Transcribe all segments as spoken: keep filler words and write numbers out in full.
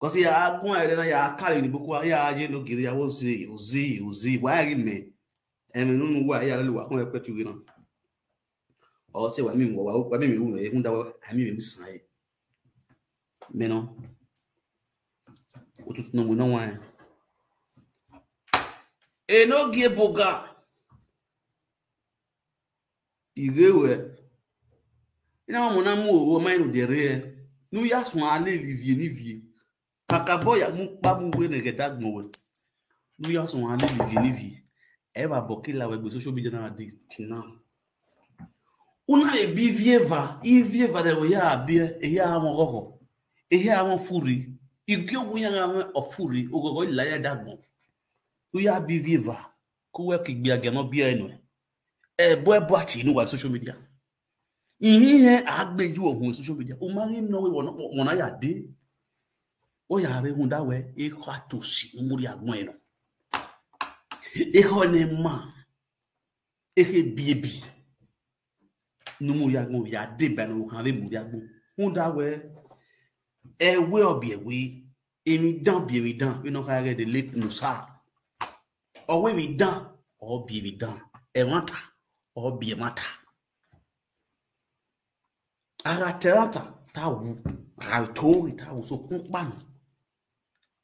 Because ya agun ya na ya kali ni buku ya je no giri ya wo zi, uzi, uzi. Wa ya me. Eme nunu wa ya lu wa kun e petu gina. O se wa mi wo wa mi mi wo e kun da wa mi mi san e. Me no. O tu no mo no wa. E no gie boga. Igewe. Ina mo na mu owo ma inu dere. Nu ya sun ale livie nivie. Kaka bo ya mu pa mu we ne ge dagbon we. Nu ya sun ale livie nivie. E ba bo kila we gbe social media na di tina. Una e bi vieva, i vieva de wo ya bi e ya mo gogo. E ya mo furi. Igi ogun ya mo ofuri, ogogo ila ya dagbon. Nu ya bi vieva. Ku we ki gbe age no bi enu e. E bo e bo ati inu wa social media. Ihin he agbeju ohun social media. O ma ri no we wona wona ya de. O ya re hun da we e ka to si mu ri agbon eno. E ho ne ma. E ke bi ebi. Nu mu ri agbon ya de ba no kan re mu ri agbon. Hun da we e we obi e we. Emi dan bi emi dan. We no ka re the late Nusa. O we mi dan. O bi emi dan. E mata. O bi e mata. Ara terata ta wu. Ara tori ta wu so kun pa ni.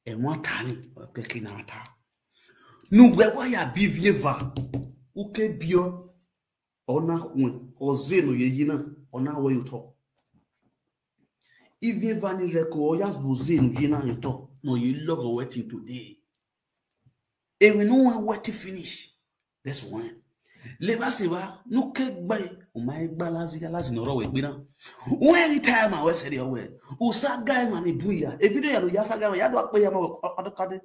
E mata ni. O pe ki na ta. Nu gbe wa ya bi vieva. U ke bi o. Ona hun. O ze no ye yi na. Ona we yo to. If you ever need record, just go say you na you talk. No, you love a wedding today. If we no want wedding finish, that's one. Leba siba, no ke gbe, o ma gba lazi, lazi no ro we gbe na. When time I was said your way, u sa guy man ibuya. If you don't ya sa guy, ya do akpe ya mo other card.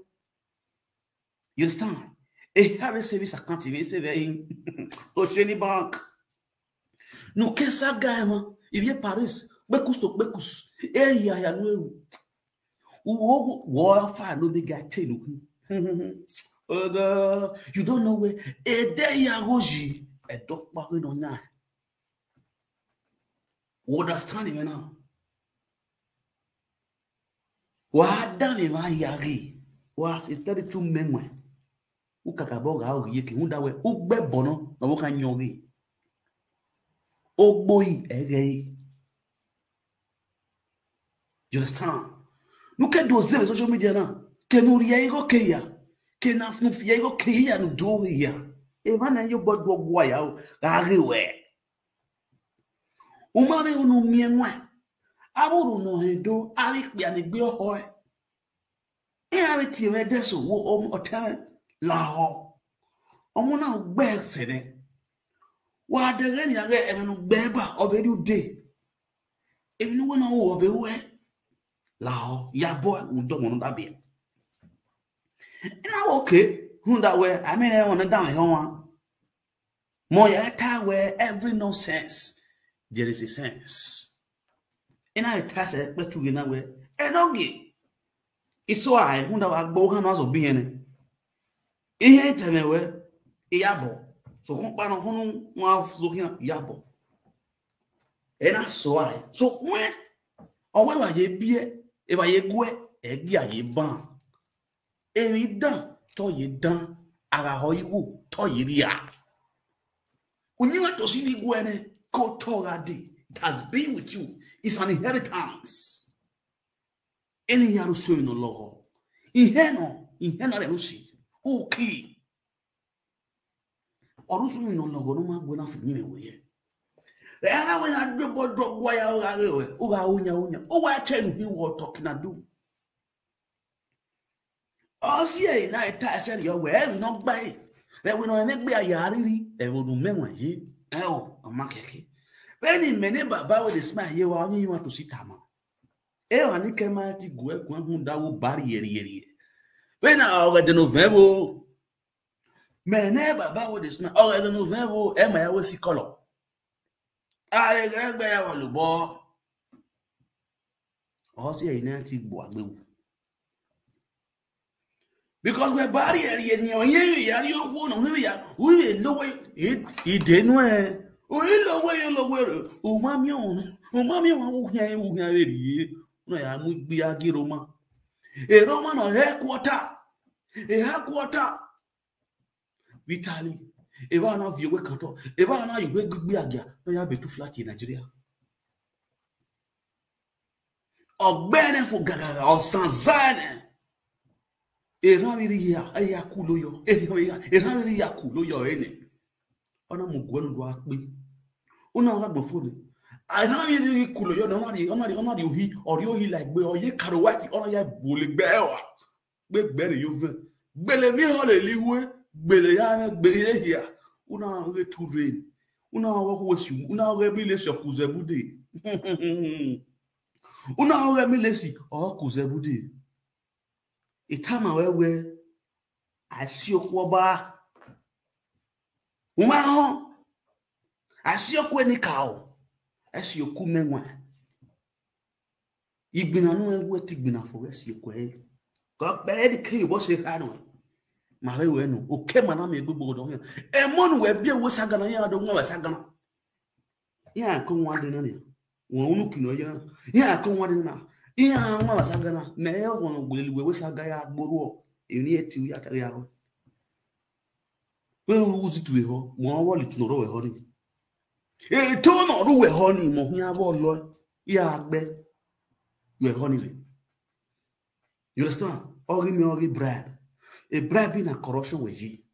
You understand? A Harry service account, if you save in Ocean Bank. No ke sa guy man, if you Paris, bekus to bekus. E ya ya no ewu. Wo wo fa no be guy ten. Oga, you don't know where. E de ya goji. E do pa we no na. You understand me now? Wa da me wa ya ge. Wa se thirty-two menwe. U kaka bo ga o ye ki unda we. U gbe bono na wo ka nyo ge. O gbo yi e ge yi. You understand? Nu ke do ze social media na. Ke nu ri e go ke ya. Ke na nu fi e go ke ya nu do ya. E ma na yo bo do gwa ya o. Ga ge we. Umare unu mie nwa. Aburu no he do ari kpia ni gbe oho e. E ari ti me de so wo o ote la ho. Omo na gbe sene. Wa de re ni age e me nu gbe ba o be du de. E me nu wo na wo o be we. La ho ya bo u do mo no da bi. Na okay. Hun da we. I mean, e won da me ho wa. Mo ya ta we every nonsense. There is a sense. Ina ta se pe tu na we. E no gi. Iso ai hun da wa gbo kan na so bi yen. Ihe te me we. Iya bo. So kun pa no funu wa so kian iya bo. E na so ai. So we. O we wa ye bi e. E ba ye gwe. E gi aye ban. Emi dan, to ye dan, ara ho iwu, to ye ria. Unyiwa to si ni gwene, ko to ga de. It has been with you. It's an inheritance. Eni ya ru so no logo. Ihe no, ihe na le no si. Uki. Oru so no logo no ma gwe na fu ni me we ye. Era we na do bo do gwa ya o ga re we. O ga unya unya. O wa che nu hi wo talk na do. Osie na ita ese yo we, e no gba e. Le we no ne gbe aya riri, e wo nu me won ye. E o, o ma keke. Beni me ne baba we dey smile ye wa, only you want to see tama. E wa ni ke ma ti gu e gu hun da wo bari yeri yeri. Bena o ga de November. Me ne baba we dey smile, o ga de November, e ma ya we si color. Are ga gba ya wo lo bo. O si e na ti gbo agbewu. Because we bari eri eni o ye ya ri owo na, we ya, we le lo we, e, e de nu e. O e lo we, e lo we, o ma mi o, o ma mi o, o ya, o ya re ri e. No ya mu gbe agiro ma. A Roman or headquarter, a headquarter. Vitali, eba na view we kanto, eba na you we gbigbi agia, no ya be too flat in Nigeria. Ogbene fu gagaga, osanzane. Eran mi ri ya, eya kulo yo. Eran mi ri ya, eran mi ri ya kulo yo ene. Ona mu gwenu do akpe. Una wa gbo foni. Eran mi ri kulo yo, ona ri, ona ri, ona ri ohi, ori ohi like gbe, oye karowati, ona ya bole gbe wa. Gbe gbe re yo ve. Gbele mi ho le liwe, gbele ya ve, gbe ye ya. Una we tu rain. Una wo ho si, una we mi le si okuze bude. Una we mi le si okuze bude. Itama we we. Asi okwu ọba. Uma ho. Asi okwu enika o. Asi okwu menwa. Igbina nu ewe ti gbina fo esi okwe. Ko pe edi ke ibo se ha no. Ma we we no. O ke ma na mi gbogbo do yan. E mo nu we bi e we sagana ya do nwa we sagana. Ya ko nwa de na ni. Won unu kino ya. Ya ko nwa de na. Ya nwa we sagana. Me e won gbele we we saga ya gboro. E ni e ti ya ta ya. We uzi tu we ho. Mo wo li tu no ro we ho ni. E to no ru we ho ni mo hin abo lo ya gbe. We ho ni le. You understand? Ori mi ori bribe. A bribe na corruption we yi.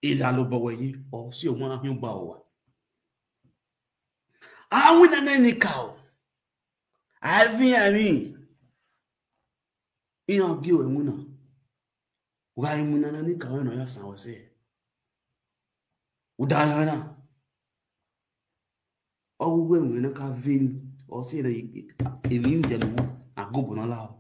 Ila lo bo we yi. O si o mo hin ba o wa. A wi na na ni ka o. A vi a mi. Iyan gi we mu na. Wa mu na na ni ka we no ya san we se. Uda ya na. Ogu we mu na ka vin. O se na emi nje lu agobo na la.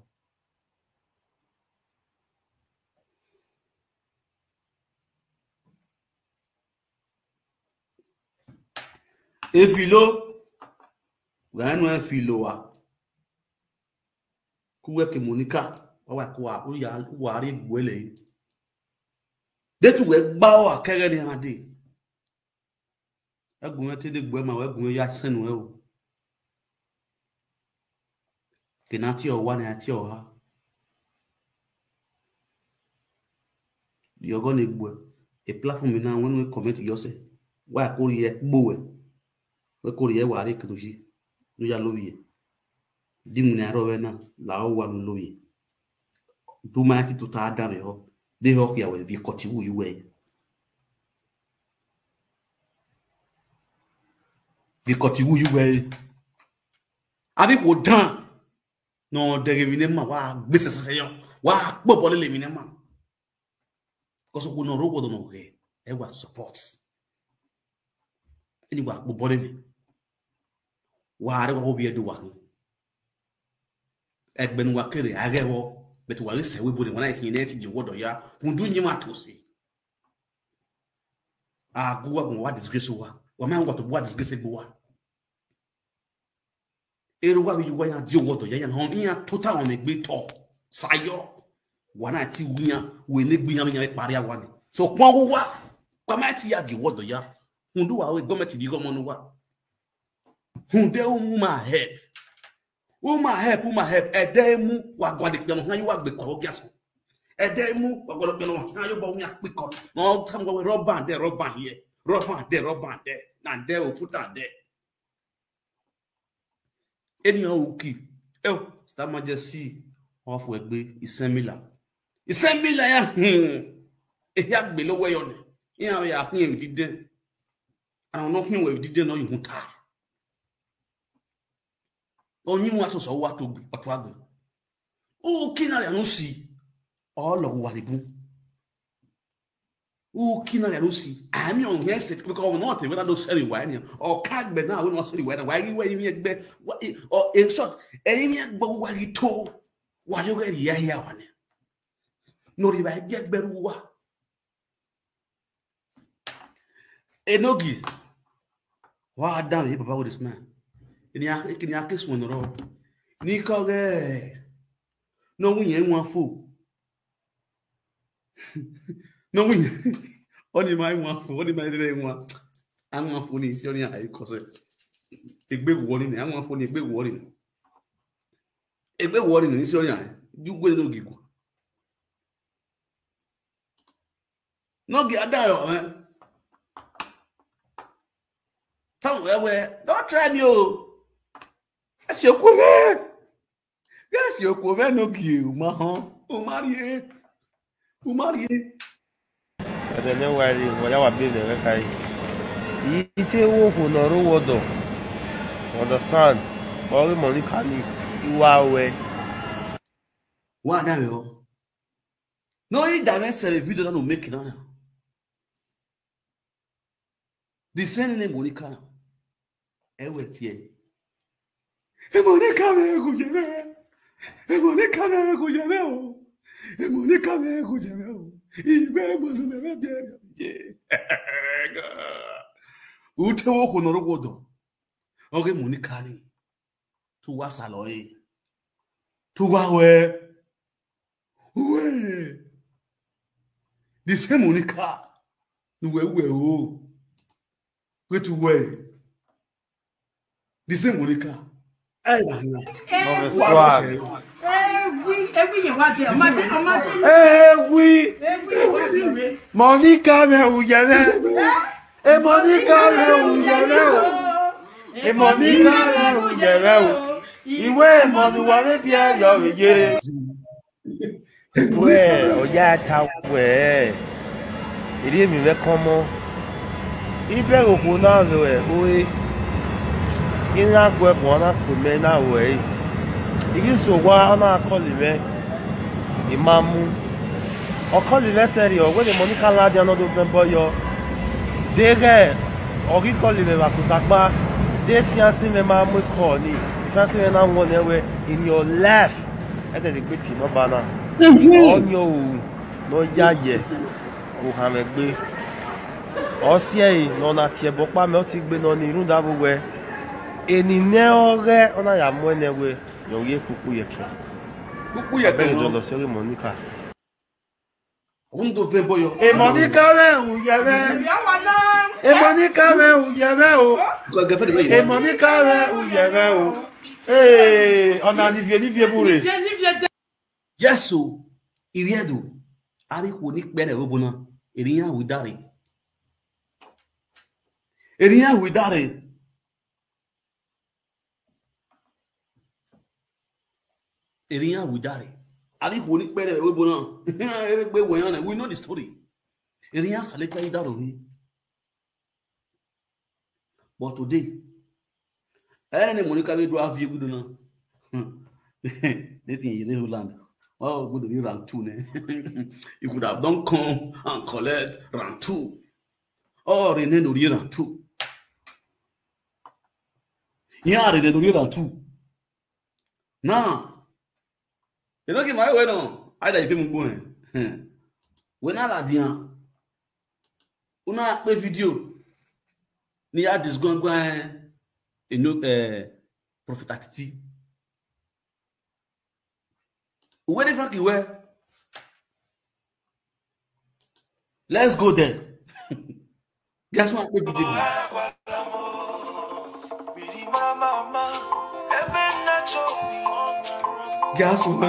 Efilo. Wa nu efilo wa. Kuwe ke Monica, wa wa ku wa, u ya, u wa ri gbele. De tu we gba o akere ni ade. Egun e te de gbe ma, egun e ya senu e o. Ke na ti o wa ni ati o ha. Yogo ni gbe. A platform na when we comment yose. Wa ko ri e gbo we. We ko ri e wa re kinu ji. Nu ya lo wi e. Di mu na ro we na, la o wa nu lo wi e. Du ma ti to ta da me ho. De ho ki a we vi koti wu yu we. Vi koti wu yu we. Abi ko dan. No de mi ne ma wa gbe se se yo. Wa po bo le mi ne ma. Because we no rogo do no ge. E wa support. Eni wa po bo le ni. Wa re wa obi e do wa. Egbenu wa kere age wo. But wa se we bo ni wa na ki ne ti je wodo ya. Kundu nyi ma to si. Agu wa mo wa disgrace wa. Wa ma wa to wa disgrace gbo wa. Eru wa wi wa ya di owodo ya ya no ya total on egbe to. Sayo. Wa na ti wunya we ne gbi ya mi ya pari awa ni. So pon wo wa. Pa ma ti ya di owodo ya. Hundu wa we gometi bi gomo nu wa. Hunde uma help. Uma help, uma help. Ede mu wa gwa de pe mo han yo wa gbe ko ogia so. Ede mu wa gwa de pe mo han yo ba unya pe ko. No tam go we rubber there, rubber here. Rubber there, rubber there. Na there we put am there. Anyhow, okay. Oh, Star Majesty. Off we gbe, Isemila. Isemila ya. Hmm. E ya gbe lo we yo ni. Ya ya hin we dide. Àwọn náà hìn wẹ̀ dídé náà yìí ń ta. Onye nwa atụ sọ wa to gbe, otu agbe. O kina ya no si. Ọ lọ wa ni bu. O kina ya no si. Ami on yes, because we not even do seri wa ni. O ka gbe na we no seri wa na. Wa yi we mi egbe. O in short, e mi egbo wa yi to. Wa yo ge ya ya wa ni. No ri ba egbe ru wa. Enogi. Wa adam e papa with this man. Ni a kini a kesu no ro. Ni ko ge. No wi yen wan fo. No wi. Oni ma wan fo, oni ma dire wan. An wan fo ni si oni ai ko se. Egbe wo ni, an wan fo ni, egbe wo ni. Egbe wo ni ni si oni ai. You go no gigu. No gi adayo, eh? Come where, where? Don't try me, oh. That's your cover. That's your cover, no give, my huh? Oh, Marie. Oh, Marie. Ede ne wari, waya wa be ne kai. Ite wo ko no ro wodo. Understand? Ori Monica ni iwa we. Wa da yo. No, he direct sell a video that will make it now. The same name Monica now. Ewe tie. E Monica me ku jebe. E Monica me ku jebe o. E Monica me ku jebe o. Igbe mo nu me be je. Ute wo ko no ro wodo. Oge Monica ni. Tu wa salo e. Tu wa we. We. The same Monica. Nu we we o. We tu we. The same Monica. Hey, na him. Love is Wa swag. Ewi, ewi yẹn wá bẹ̀. Ọmọdé, ọmọdé. Ewi. Ewi yẹn wá bẹ̀. Monica me uyere. E Monica me uyere o. E Monica me uyere o. Iwe mo mi wa me bi ayo ye. We, oya ta we. Iri mi me komo. Ibe oko na we, oe. Ina gwe ko na ko me na we. Igi so wa na ko le me. Imamu. O ko le me seri o, we de Monica la de no do ben boyo. De ge, o gi ko le me ba ku sapa. De fiancé me ma mu ko ni. Fiancé me na won e we in your life. E de gbe ti mo ba na. Onyo o, no ya ye. O ha me gbe. O si e no na tie bo pa me o ti gbe no ni run da bo we. Eni ne o re, ona ya mu ene we. Yo ye pupu ye ke. Pupu ye ke. Be jo lo seri Monica. Undo ve boyo. E Monica we uyere. E Monica we uyere o. Go get the E Monica we uyere o. Eh, ona ni vie ni vie bure. Yes o. Iriedo. Ari ko ni pere obo na. Eriyan wi dare. Eriyan wi dare. Eriyan wi dare. Ari ko ni pere obo na. Ere pe wo yan na. We know the story. Eriyan sale ka idaro he. But today, any Monica we do have you good now. This in Holland. Oh, good to be round two, ne? You could have done come and collect round two. Oh, Rene no round two. Yeah, Rene no round two. Now, you know, my way no. I don't even go in. When I la dian, una pe video ni ya disgongwan, you know, eh, Prophet Atiti. Where the fuck you were? Let's go there. Guess what? Guess what?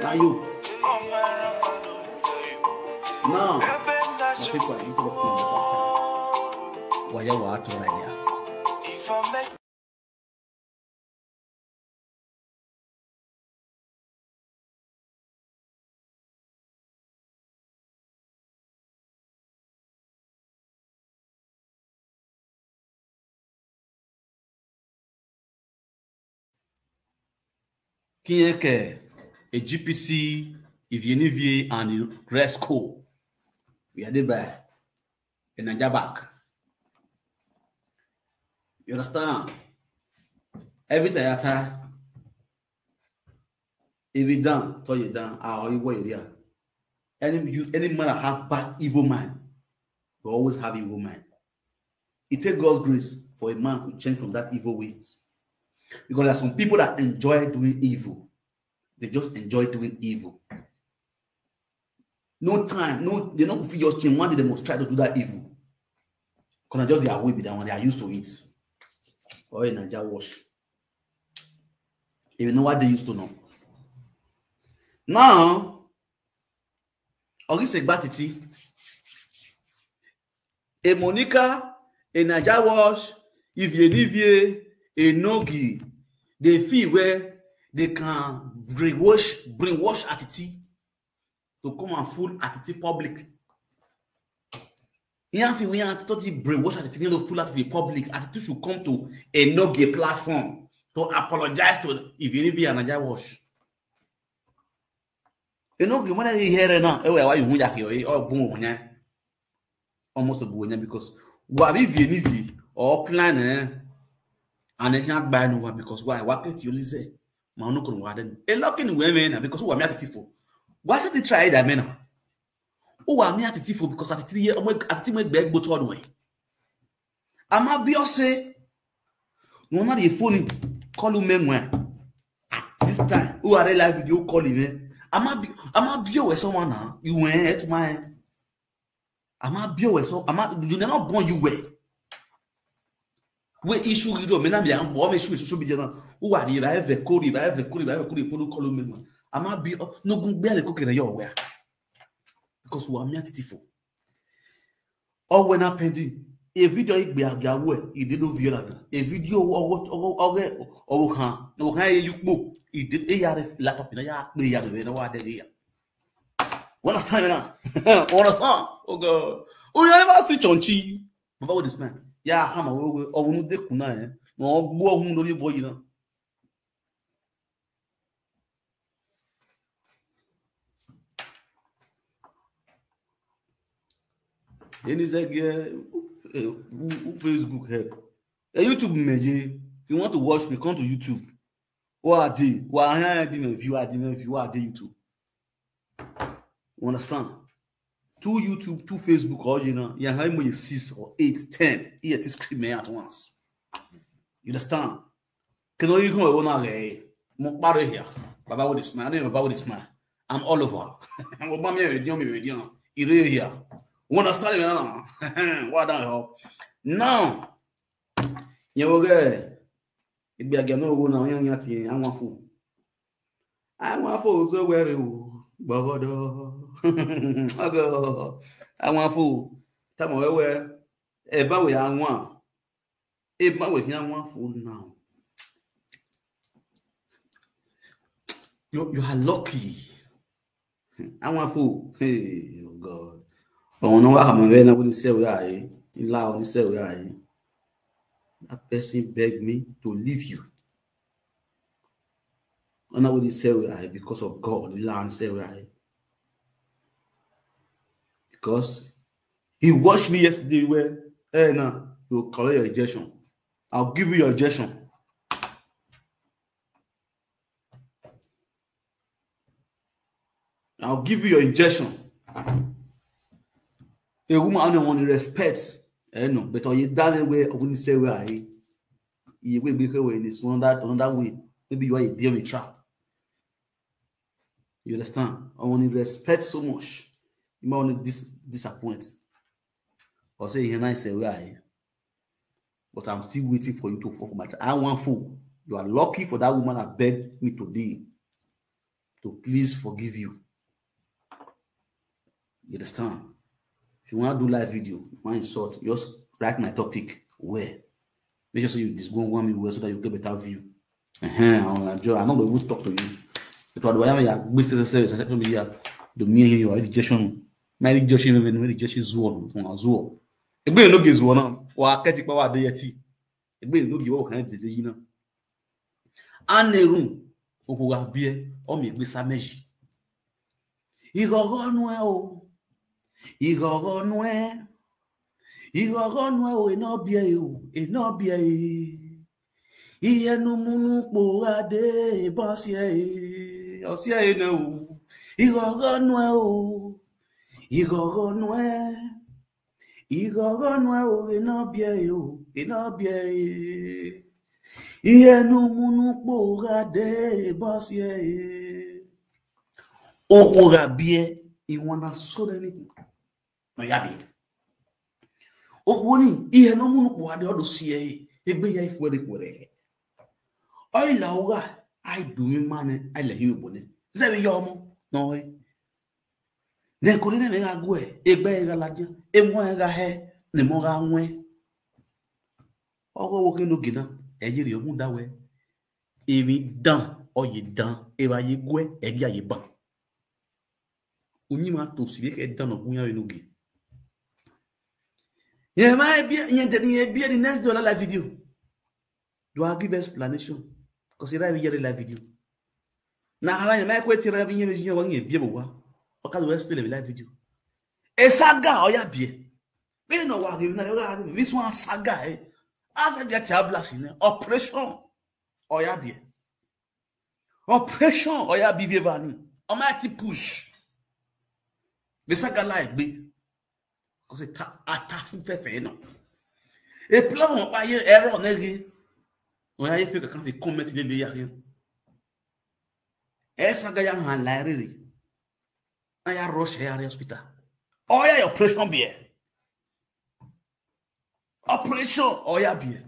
Now you. Now, my people are eating up on the pastor. Why you want to right there? Kinyeke, a G P C, Ivienivie, and Resco. We are there by a Niger back. You understand? Every time, if you down, tell you down, ah, or you were there. Any you any man that have bad evil mind, you always have evil mind. It takes God's grace for a man to change from that evil ways. Because there are some people that enjoy doing evil. They just enjoy doing evil. No time, no, they don't feel your shame. One day they must try to do that evil. Because just their way be that one, they are used to it. or a Naija wash. If you know what they used to know. Now, Ogisegbatiti, a Monica, a Naija wash, Ivie Nivie, a Nogi, they feel where they can brainwash, brainwash Atiti to come and fool Atiti public. Ihe a feel when Atiti brainwash Atiti to fool Atiti public, Atiti should come to a Nogi platform to apologize to Ivie Nivie and Naija wash. You know, when I hear it now, eh, why you won't hear it? Oh, boom, yeah. Almost a boom, yeah, because what if you need or plan, eh? And then you buy no one because why? What can you say? Ma no kun wa den. A lot in women na because who am I Atiti for? Why should they try that man? Who am I Atiti for? Because Atiti ye, Atiti make beg but all the way. Am I be say no matter the phone call you men when at this time who are they live video calling, eh? Am I be, am I be with someone now? You went to my Am I be with so am I you never born you were. We issue you do me na be am born me issue social media now. Who are you? I have a code, I have a code, I have a code, follow call you men when. Am I be no go be a cook in your where? Because who am I Atiti for? Or when I pending a video, it be a gawe, it did no view like a video or what or or or can no can you go. It did a yard laptop in a yard, the yard, you know what they are. What a time now? What a time? Oh God. Oh, you never switch on chi. Baba with this man. Yeah, I'm a way of no de kuna, eh? No, go on, no boy, you know. Any say, eh, who, who Facebook help? Eh, YouTube meje. If you want to watch me, come to YouTube. Who are they? Who are the men view? Are the men view? Are they YouTube? You understand? Two YouTube, two Facebook, or you know, yeah, how many six or eight, ten? Here, this scream at once. You understand? Can only come one hour. Mo pare here. Baba with this man. I know Baba with this man. I'm all over. I'm over me with you, me with you. Ire here. You understand me now? What the hell? Now, you will get. If you get no go now, you have to. I want food. I want food. So where you? Bogodo. Ogo. I want food. Tell me where. Eba we I want. Eba we I want food now. You, you are lucky. I want food. Hey, oh God. Oh no, what happened when I wouldn't say we are. Allow only say we are. That person begged me to leave you. And I wouldn't say we are because of God. Allow only say we are. Because he watched me yesterday where, hey, now, you collect your injection. I'll give you your injection. I'll give you your injection. A woman I don't want to respect. Eh, no, but you done it where I wouldn't say where I you will be here in this one that another way. Maybe you are a deal in trap. You understand? I want to respect so much. You might want to dis- disappoint. Or say, here I say where I but I'm still waiting for you to fall for my trap. I want food. You are lucky for that woman that begged me today to please forgive you. You understand? If you want to do live video, you want insult, just write my topic where. Make sure so you disgone one me well so that you get better view. Uh-huh. I don't know who talk to you. But what do I have? This is a social media. The me and you are education. My education even when education zuo from zuo. Egbe no ge zuo na. Wa keti pa wa de yeti. Egbe no ge wo kan de de yi na. Anerun okoga bie o mi gbe sa meji. Igogo nu e o. Igogo nu e. Igogo nu e o, e no bie o, e no bie e. Iye nu munu po ade ba si e. O si e ne o. Igogo nu e o. Igogo nu e. Igogo nu e o, e no bie e o, e no bie e. Iye nu munu po ade ba si e. Okoga bie, I wanna so anything. No ya bie. Okoni, iye no munu po ade odo si e. Egbe ya ifu ere kwere. Oi la uga, ai du mi mane, ai le hiu bone. Zebi yo mo, no e. Ne kori ne me ga gwe, egbe ga la dia, emo ga he, ne mo ga nwe. Ogo wo ke no gina, e yiri ogun da we. Emi dan, oye dan, e ba ye gwe, e gi aye ban. Unyi ma to si ke dan no gunya we no gi. Ye ma e bi, ye de ni e bi the next day live video. Do I give explanation? Because I hear live video. Na hala ye ma ko ti live video ye wa ye bi bo wa. O ka do explain the live video. E saga oya bi e. Be no wa give na wa give this one saga e. As I get your blast in operation oya bi e. Operation oya bi vevani. Almighty push. Be saga la egbe. Ko se ta ata fu fefe no. E plan on pa ye error negi. Oya if you can comment le le ya. E saga ya han la rere. Na ya rush ya hospital. Oya operation bi e. Operation oya bi e.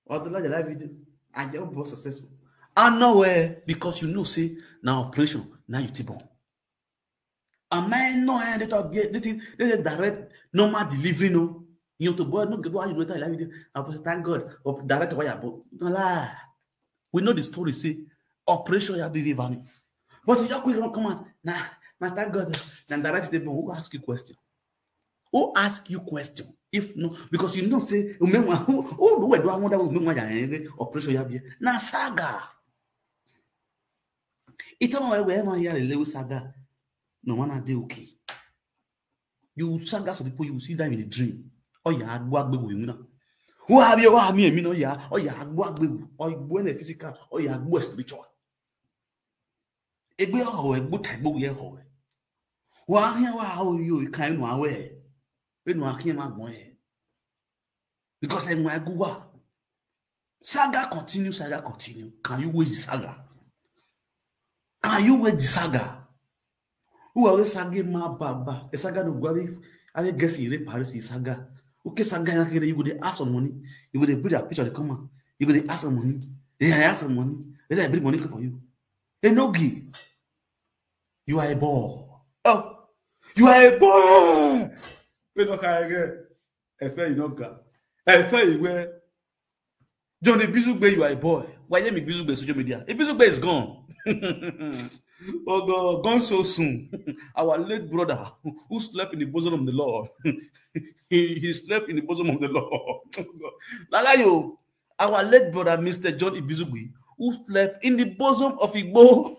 Or the live video. I get was successful. I know where because you know say now operation now you tibon. Am I no end it up get this thing? This is direct normal delivery no. You know to boy no get why you know that live video. I was thank God. Or direct wire but no lie. We know the story say operation ya be vani. But you just quick run come out. Nah, nah thank God. Then direct the who ask you question. Who ask you question? If no, because you know say remember who who do we do I wonder remember ya eh, operation ya be na saga. It's about where man here the saga. No one are they okay. You saga for people you see them in the dream. Oh yeah, agbo agbo you know. Who have you? Who have me? Me no yeah. Oh yeah, agbo agbo. Oh you go in the physical. Oh yeah, agbo spiritual. Egbe ọhọ egbo ta egbo ye ọhọ. Wa ahia wa o yo ikan enu awe. Enu akin ma gbon e. Because e nwa guwa. Saga continue, saga continue. Can you wait the saga? Can you wait the saga? Who are we saga ma baba? A saga no gwari. Are guessing re Paris is saga. Okay, saga you go dey ask for money. You go dey bring a picture dey come out. You go dey ask for money. They ask for money. They bring money come for you. Enogi, you are a boy. Oh, you are a boy. Wait, okay, again. Efe Inoga. Efe Iwe. Johnny Bizugbe, you are a boy. Why you make Bizugbe social media? If Bizugbe is gone. Oh God, gone so soon. Our late brother who slept in the bosom of the Lord. he, he slept in the bosom of the Lord. Lalayo, our late brother, Mister John Ibizugbe, who slept in the bosom of Igbo.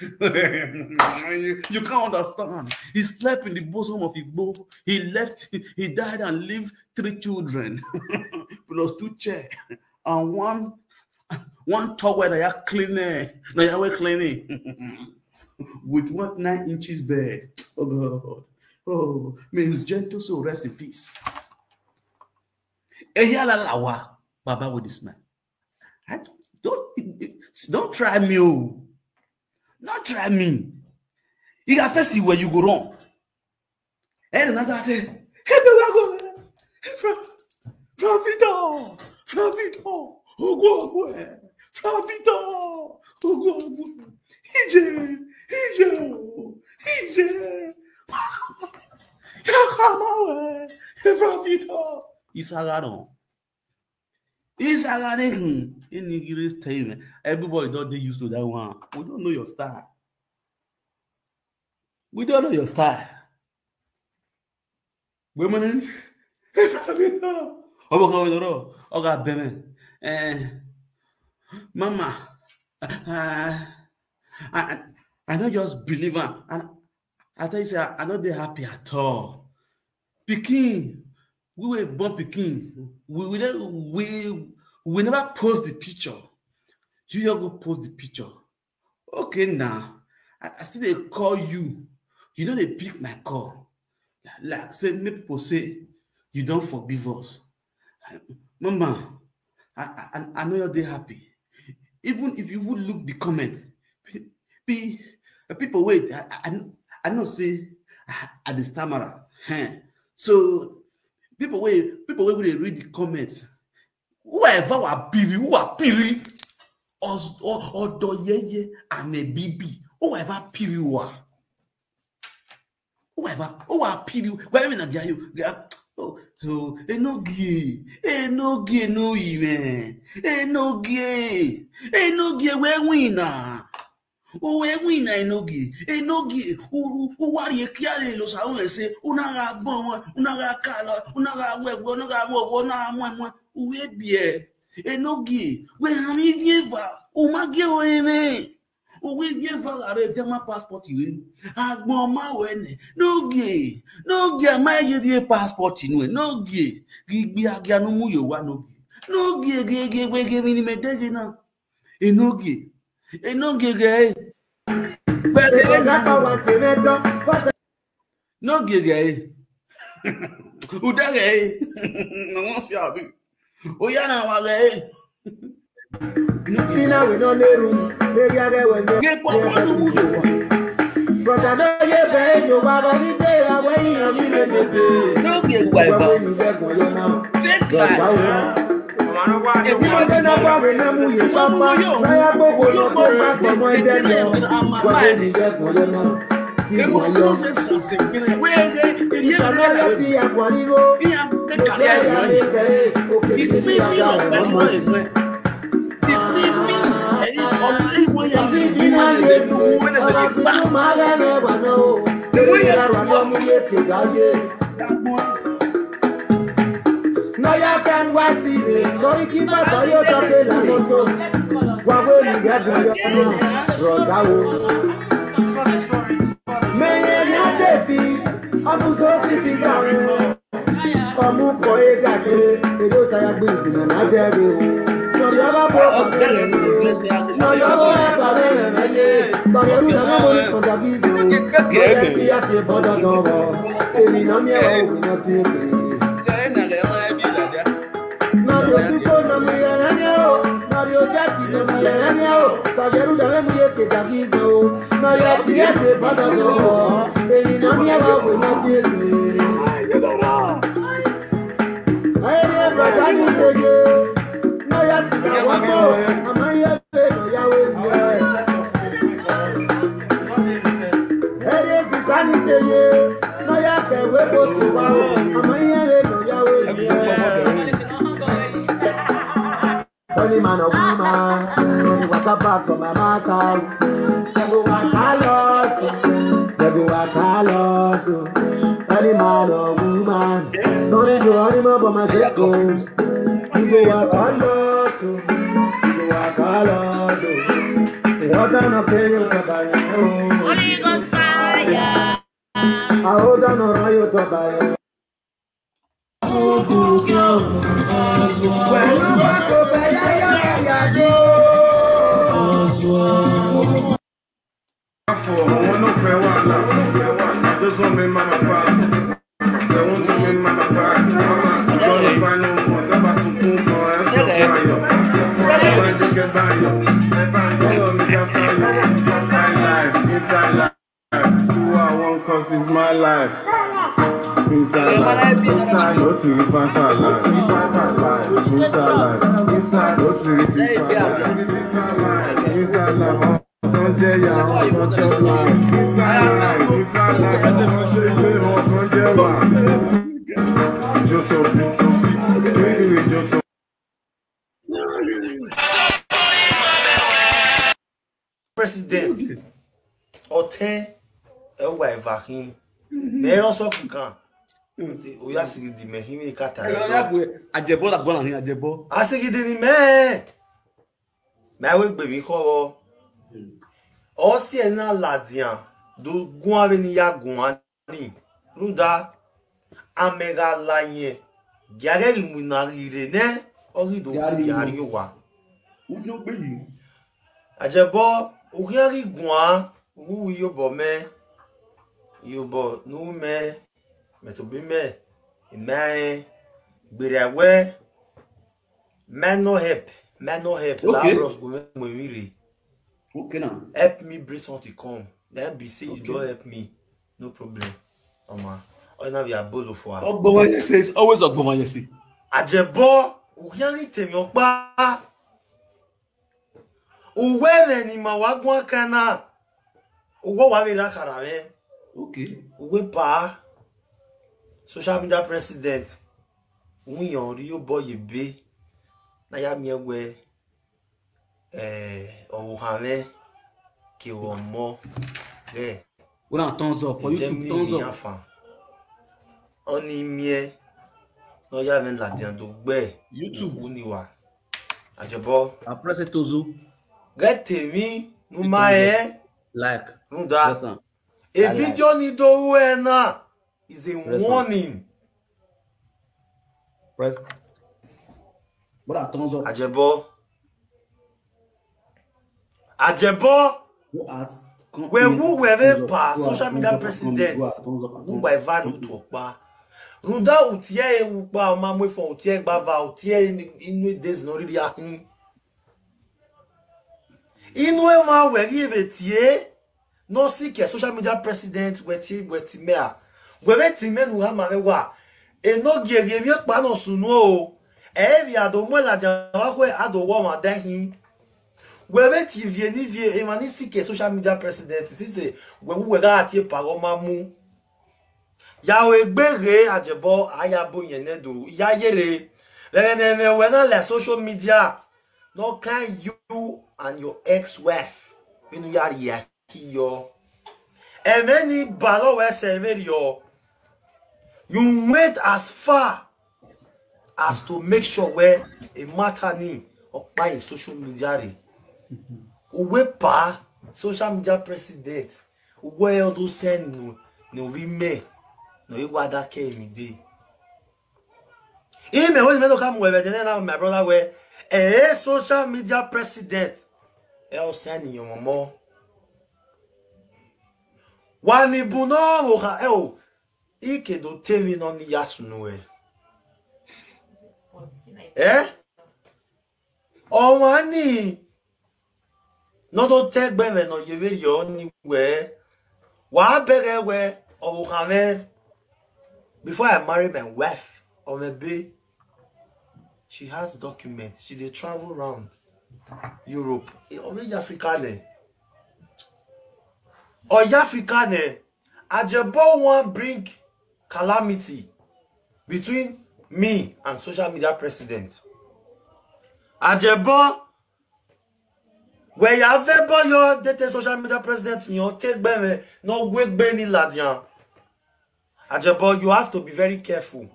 you, you can't understand. He slept in the bosom of Igbo. He left, he died and left three children, plus two chair, and one one towel that you cleaning, that you were cleaning with one nine inches bed. Oh God. Oh, may his gentle soul rest in peace. Ehiala lawa, Baba with this man. I don't don't try me, oh. Not try me. You got to see where you go wrong. And another thing, hey, go from from Vito, from Vito, Ogo Ogo, from Vito, Ogo Ogo, Ije, Ije, Ije, Yakamawe, from Vito. Isagano. Isagane, hmm. Inigiri tell you, man. Everybody don't they used to that one. We don't know your style. We don't know your style. Women, ọmọ kan wẹ̀rọ ọgá bẹ̀rẹ̀. Eh, mama, uh, I, I, I don't just believe her. And I tell you, say, I, I not dey happy at all. Pikin, we were born pikin. We, we, we, we never post the picture. You just go post the picture. Okay, now, I, I still dey call you. You know they pick my call. Like say, many people say, you don't forgive us. Mama, I, I, I know you're there happy. Even if you would look the comment, be, be people wait. I, I, I know say I, I the stammerer. Huh. So People wey people wey go dey read the comments, whoever wa piri, who wa piri, Os- o- odo yeye and a bibi, whoever piri wa, whoever who wa piri, wherever na there you, there, oh, oh, enogie, enogie no iwe, enogie, enogie we wina. Uwe wina enogie, enogie, u- u- uwari ekiare lo sa un se, una ga bon, una ga kala, una ga we, una ga wo, una mwe mwe, uwe bie. Enogie, we ami vieva, uma ge o eme. Uwe vieva la re dema passport iwe. Agbon ma we ne. Nogie, nogie ma ye die passport inu e. Nogie, gigbi agia no mu yo wa nogie. Nogie, ge ge we ge mi ni me dege na. Enogie. Enogie ge. Bele na. Nogie ge. Uda ge. No won si abi. Oya na wa ge. Ina we no neru. Ge po po no mu yo. Brother, no ye be yo wa ni de awe yin mi le de. Nogie wa ba. Fake life. Noya kan wa si mi lórí kí má sọ yóò sọ pé lànà sọ. Wà wé mi gẹ́gẹ́ bí ọmọ rọ̀dá o. Mẹ́yẹ ní àjẹbí, ọmọ sọ sí ti gbà rẹ̀. Ọmọ kọ é gàdé, èdè ó sáyà gbé ìgbìmọ̀ náà jẹ́ rẹ̀ o. Nọ̀yọ́ bá bọ̀ ọ̀gá rẹ̀ nìyẹn. Nọ̀yọ́ bá ẹ̀ bá rẹ̀ rẹ̀ rẹ̀ yé. Sọ̀rọ̀ ẹ̀rú náà wọ́n ń sọ̀dọ̀ bí ìgbà o. Lọ́yẹ̀ sí àṣẹ bọ́dọ̀ náà wọ̀. Èmi náà mi ẹ̀rọ òwe náà ti ń pè é. Mario Tuko na Mario Ranyo, Mario Jackie na Mario Ranyo, Saveru da Remu ye ke dagi go, Mario Tiese bada go, Eni na mi awa we na ti esi. Aye, brother, ni tege, na ya si na wa mo, ama ye pe na ya we. Ere sisa ni teye, no ya ke we bo si wa o, ama ye re no ya we. Any man or woman, no dey waka back for my matter. They go waka lost, they go waka lost. Any man or woman, no dey do honeymoon for my circles. You go waka lost, you go waka lost. What kind of thing you can buy? Holy Ghost fire. I hold on, or you to buy. Àwọn náà fẹ́ wàhálà, wọ́n náà fẹ́ wàhálà. Just want me mama pa. They want to win mama pa. Mama, don't find no more. Never sunkún mọ́, ẹ sọ fún ayọ̀. Ẹ bá ń dúkẹ́ báyọ̀. Ẹ bá ń dúró mi ká sáyọ̀. Inside life, inside life. Who I want cause is my life. Inside life, inside, no to be fight for life. Inside life, inside, no to be fight for life. Inside life, don't dare ya, don't dare ya. Inside life, inside life, don't dare ya. Just so, just so. President, ọtẹ ẹwà ẹ̀fà hin mẹ́rọ sọ́kùn kan. Oya sigidi mẹ́hìn ní kàtà. Ajẹbọ la gbọ́dọ̀ hin ajẹbọ. Asigidi ni mẹ́. Mẹ́wé gbèmí kọ́wọ́. Ọsẹ ẹ̀ náà làdìyàn. Dogun abẹ ni ya gùn wá ní. Rúdà. Amẹ́ra la yẹn. Gíárẹ́ ìmùnà rire nẹ́. Ọ̀rìndò gíárẹ́ wa. Ujo gbe yi. Ajẹbọ, uhiari gua, uwi yobo me, yobo nu me, metobi me, me, gbere we, me no help, me no help, okay. La bros go me mo wire. Okay now. Help me bring something come. Then be say you don't help me, no problem. Oma. Ona via bolo for her. Ogbomanyese is always Ogbomanyese. Ajebo, uhiari temi okpa. Uwe me ni mawagwa kana. Uwe wa vira karawe. Okay. Uwe pa. Social media president. Unyo ri yo boy ebe. Na ya mi egwe. Eh, owo hame. Ke wo mo. Eh. Una thumbs up for YouTube. Thumbs up. Oni mie. No ya men la dian do gbe. YouTube. Uniwa. Ajebo. I press it tozu. Get me. Numa eh. Like. Nda. Press am. A video ni do wena is a warning. Press. But I thumbs up. Ajebo. Ajebo. Go at. We who were pa social media president. Who by value to pa. Runda utie e upa ma mwe fo utie gba va utie inu days no really ahin. Inu e ma we ri ebe tie. No si ke social media president we ti we ti me a. We we ti me nu ha ma we wa. E no gi e gi mi pa no sunu o. E vi ado mo la ja wa we ado wo ma de hin. We we ti vie ni vie e ma ni si ke social media president si se we we ga ati e pa go ma mu. Ya we gbere ajebo aya bo yen ne do. Ya yere. Lere ne me we na le social media. No can you and your ex-wife. Inu ya ri ya ki yo. And many balo we se very yo. You went as far as to make sure where a matter ni okpa in social media re. Uwe pa social media president. Uwe odo send no no we me. No iwa da ke mi de. Ime when me no come we be na my brother we a social media president. E o send your momo. Wani buno wo ha e o. Ike do temi no ni yasunu e. Eh? Ọmọ ni no do tegbe me no yeveri oni we. Wa bere we owo kan me. Before I marry my wife, or maybe she has documents. She dey travel around Europe. Already Africa ne. Or Africa ne. Ajebo wan bring calamity between me and social media president. Ajebo, we ya ve bo yo dete social media president ni o te gbe me no gbe gbe ni ladian. Ajebo, you have to be very careful.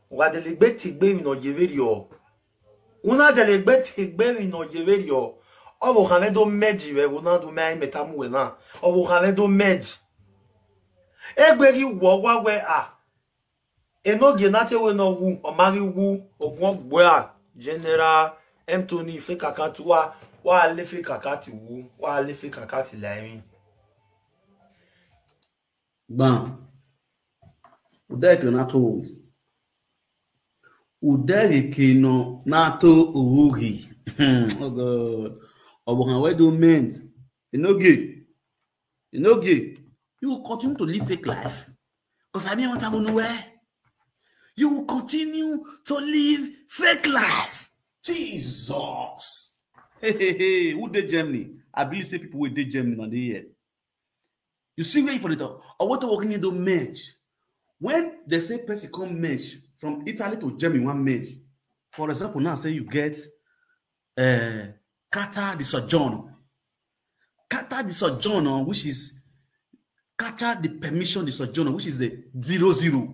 Wa de le gbe ti gbe mi no yeveri o. Una de le gbe ti gbe mi no yeveri o. Owo kan me do meji we una do me metamu we na. Owo kan me do meji. Egbe ri wo wa we a. Enogie na te we no wu, o mari wu, ogun ogbo a. General Anthony fe kakati wa, wa le fe kakati wu, wa le fe kakati lairin. Gbam. Udeke na to. Udeke no na to ogi. Oh God. Obo kan we do men. Enogie. Enogie. You will continue to live fake life. Because I mean what I nowhere. You will continue to live fake life. Jesus. Hey, hey, hey. Who dey Germany? I believe say people wey dey Germany na dey here. You see where for the talk. Or what working in the merge. When they say person come merge from Italy to Germany, one merge. For example, now say you get uh, Qatar the sojourner. Qatar the sojourner, which is Qatar the permission the sojourner, which is the zero zero.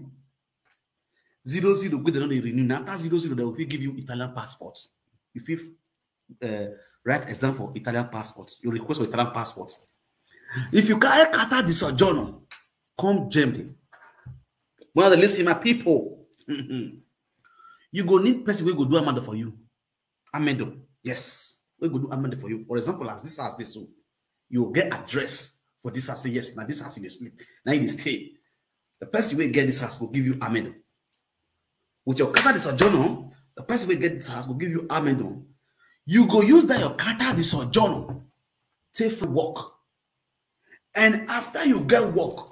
Zero zero, wey dem no dey renew. Na after zero zero, dem go fit give you Italian passport. You fit uh, write exam for Italian passport. You request for Italian passport. If you carry Qatar the sojourner, come Germany. One of the listen, my people, you go need person wey go do amado for you. Amado, yes. Wey go do amado for you. For example, as this, as this, so you get address for this house. Say yes, now this house you dey sleep, now you dey stay. The person wey get this house go give you amado. With your Qatar the sojourner, the person wey get this house go give you amado. You go use that your Qatar the sojourner take for work. And after you get work,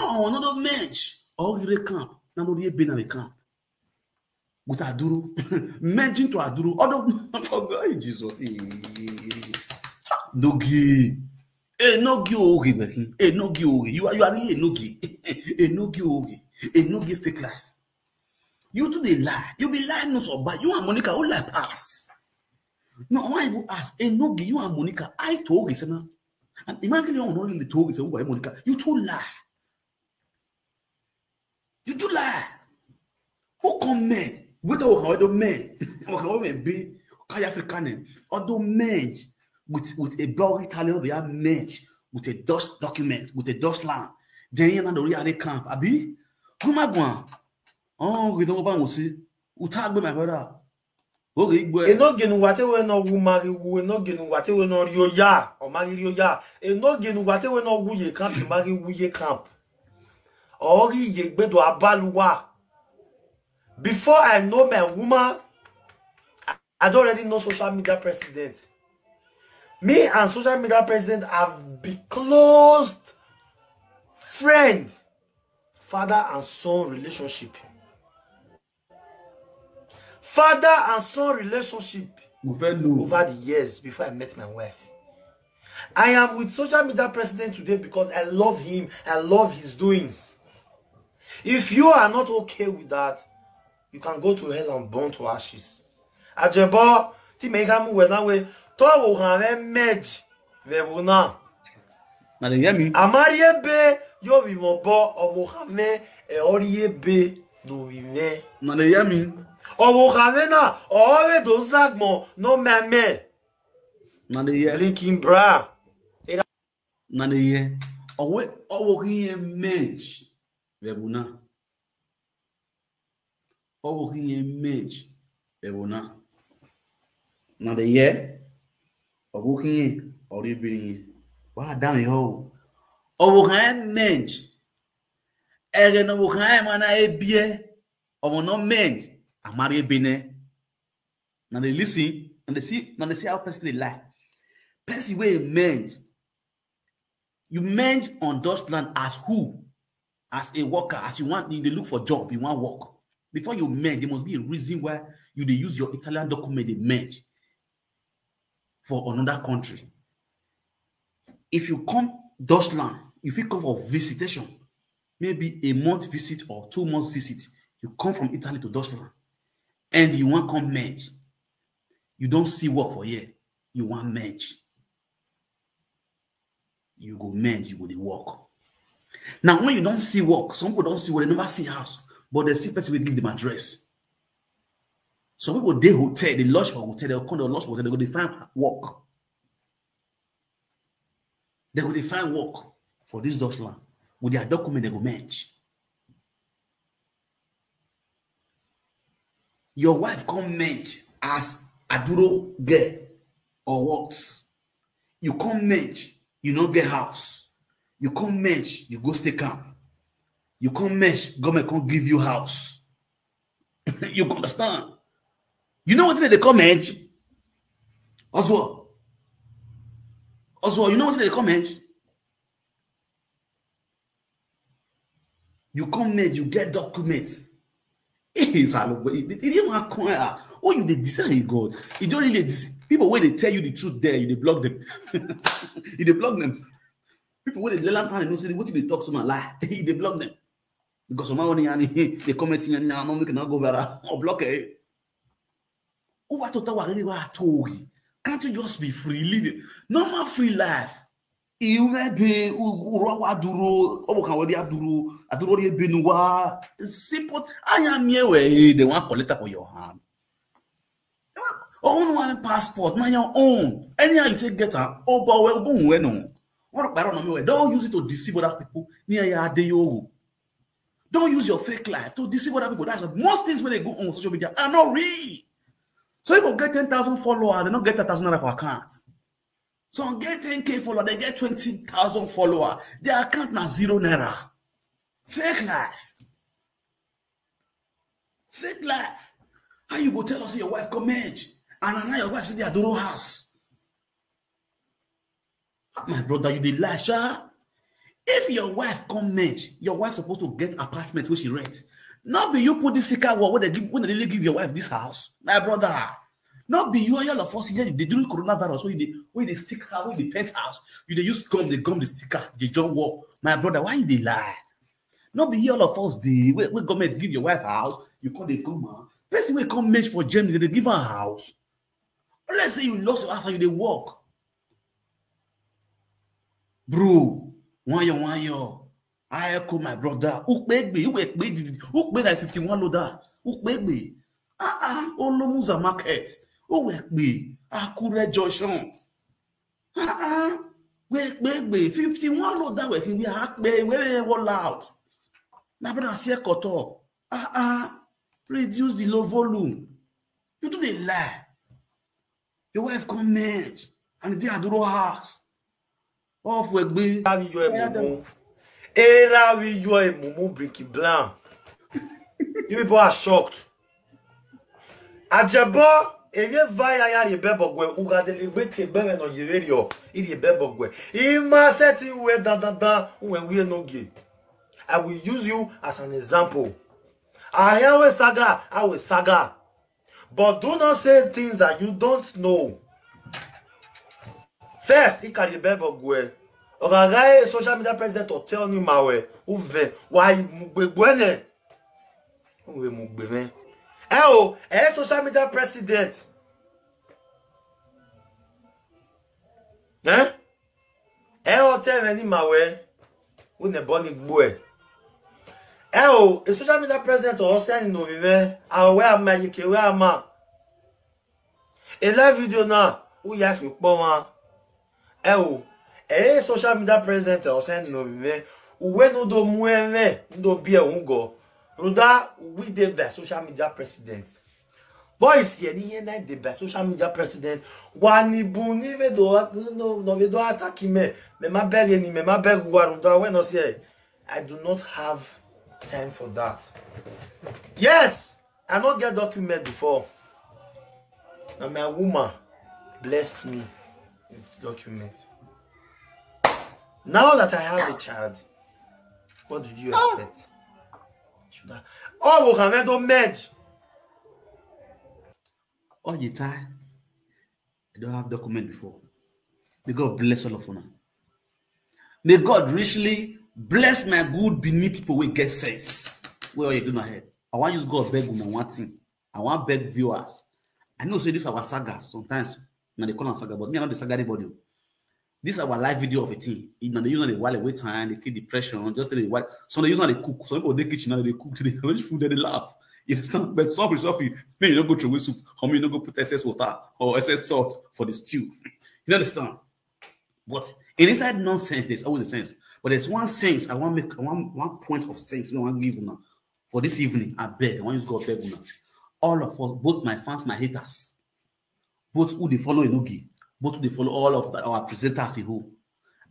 Now, another merge. All the camp. Now, the Bena camp. With Aduru. Merging to Aduru. Although, oh God, Jesus. Nogi. Enogi oge, Becky. Enogi oge. You are, you are really Enogi. Enogi oge. Enogi fake life. You too dey lie. You be lie no so bad. You and Monica, who lie pass? No, why you ask? Enogi, you and Monica, I told you, na. And imagine you don't really told you, who are Monica? You too lie. You too lie. Who come men? Whether we can do men, we can men be Kaya African, although men with, with a blog Italian, they are men with a Dutch document, with a Dutch land. Then you know the real camp. Abi, come on, oh, we don't want to see. Utagbe, my brother. Oge igbo. Enoge nu wate we no wu mari wu, enoge nu wate we no rioya, o mari rioya. Enoge nu wate we no wu ye camp, mari wu ye camp. Ori ye gbedo abaluwa. Before I know my woman, I, I don't already know social media president. Me and social media president have been close friends, father and son relationship. Father and son relationship. Over the years before I met my wife. I am with social media president today because I love him. I love his doings. If you are not okay with that, you can go to hell and burn to ashes. Ajebo, ti me ka mu we na we. To wo han merge. Vevuna. Na dey hear me? Amari ebe yo vi mo bo owo ha me e ori ebe no vi me. Na dey hear me? Owo ha me na ore do zagmo no me me. Na dey hear? Linking bra. Na dey hear? Owe owo ki ye merge. Vevuna. Owo ki ye merge. Vevuna. Na dey hear? Owo ki ye ori biri ye. Wa da mi ho. Owo kan merge. Ege no wo kan ma na ebie. Owo no merge. Amari ebene. Na dey listen, na dey see, na dey see how person dey lie. Person wey merge, you merge on Dutch land as who? As a worker, as you want, you dey look for job, you want work. Before you merge, there must be a reason why you dey use your Italian document dey merge. for another country. If you come Dutchland, if you come for visitation, maybe a month visit or two months visit, you come from Italy to Dutchland, and you wan come merge, you don see work for here, you wan merge, you go merge, you go dey work. Now, when you don see work, some people don see work, they never see house, but they see person wey give them address. Some people dey hotel, they lodge for hotel, they come, they lodge for hotel, they go dey find work. They go dey find work for this Dutchland. With their document, they go merge. Your wife come merge as Aduro girl or what? You come merge, you no get house. You come merge, you go stay camp. You come merge, government come give you house. You understand? You know what they call merge? Oswald. Oswald, you know what they call merge? You come merge, you get document. It's all over. It, it, it didn't want to come out. Oh, you dey decide, God. You don't really dis- people when they tell you the truth there, you dey block them. You dey block them. People when they let them know say what you dey talk, some lie. You dey block them because some money and they comment in and I'm not making go viral or block it. Who are to tell what really what I told you? Can't you just be free, live it? Normal free life. Iwe be uru wa duro, obo kan wadi aduro, aduro ri binu wa. Simple. Anya mi ewe, they want collect for your hand. Own one passport, na your own. Anyhow you take get am, oh, but we go we no. What about on me? Don't use it to deceive other people. Near ya dey yo. Don't use your fake life to deceive other people. That's why most things when they go on social media are not real. So if you get ten thousand followers, they don't get a thousand naira for account. So get ten K follower, they get twenty thousand follower. Their account na zero naira. Fake life. Fake life. How you go tell us your wife come merge? And now your wife see the Adoro house. My brother, you dey lie, sha. If your wife come merge, your wife supposed to get apartment where she rent. Not be you put this sticker wall where they give when they really give your wife this house. My brother, not be you and all of us here. They do coronavirus where they where they stick house, where they paint house. You they use gum, they gum the sticker, they jump wall. My brother, why you dey lie? Not be here all of us the where, where government give your wife house, you come they come man. Person will come merge for Germany, they give her house. Let's say you lost your house and you dey work. Bro, one year, one year. I echo my brother. Ukpegbe, ukpegbe, ukpegbe na fifty-one loader. Ukpegbe. Ah ah, Olomuza market. Ukpegbe, Akure junction. Ah ah, ukpegbe, fifty-one loader we can be hack be we we all out. My brother say koto. Ah ah, reduce the low volume. You do dey lie. Your wife come merge and the Aduro house. Off we gbe. Have you a mumu? Era we you a mumu bricky blanc. You people are shocked. Ajabo, eye vaya ya ye bebo gwe uga de ligbe te gbe no ye verio. Iri bebo gwe. Ima seti we dan dan dan uwe we no ge. I will use you as an example. Aya we saga, I will saga. But do not say things that you don't know. First, he can ye bebo gwe. Ogaga social media president or tell me mawe. Uve, why mugbe gwene? Uwe mugbe me. Eh oh, eh social media president. Eh? Eh oh tell me ni mawe. Une boni gwe. Eh oh, a social media president or send no vive. Ah, where am I? Where am I? A live video now. Who ya fi poma? Eh oh, eh social media president or send no vive. Uwe no do mueve, no be a ungo. Ruda, we dey by social media president. Boys here ni here na dey by social media president. Wani buni ve do no no ve do attack me. Me ma beg ni me ma beg wa ruda we no say. I do not have time for that. Yes, I not get document before. Now my woman bless me with document. Now that I have a child, what did you expect? Should I? Oh, we can do merge. All the time. I don't have document before. May God bless all of una. May God richly bless my good Benin people wey get sense. Wey all you do na head. I wan use God beg una one thing. I wan beg viewers. I know say this our saga sometimes, na dey call am saga, but me, I no dey saga anybody o. This our live video of a thing. If na dey use am dey while away time, dey kill depression, just dey while. Some dey use am dey cook. Some people dey kitchen now, dey cook, dey arrange food, dey laugh. You understand? But suffering, suffering, make you no go throw away soup, or make you no go put excess water or excess salt for the stew. You understand? But in inside nonsense, there's always a sense. But there's one sense I wan make, one, one point of sense wey I wan give una for this evening. I beg, I wan use God beg una. All of us, both my fans, my haters, both who dey follow Enogie, both who dey follow all of our presenters in who.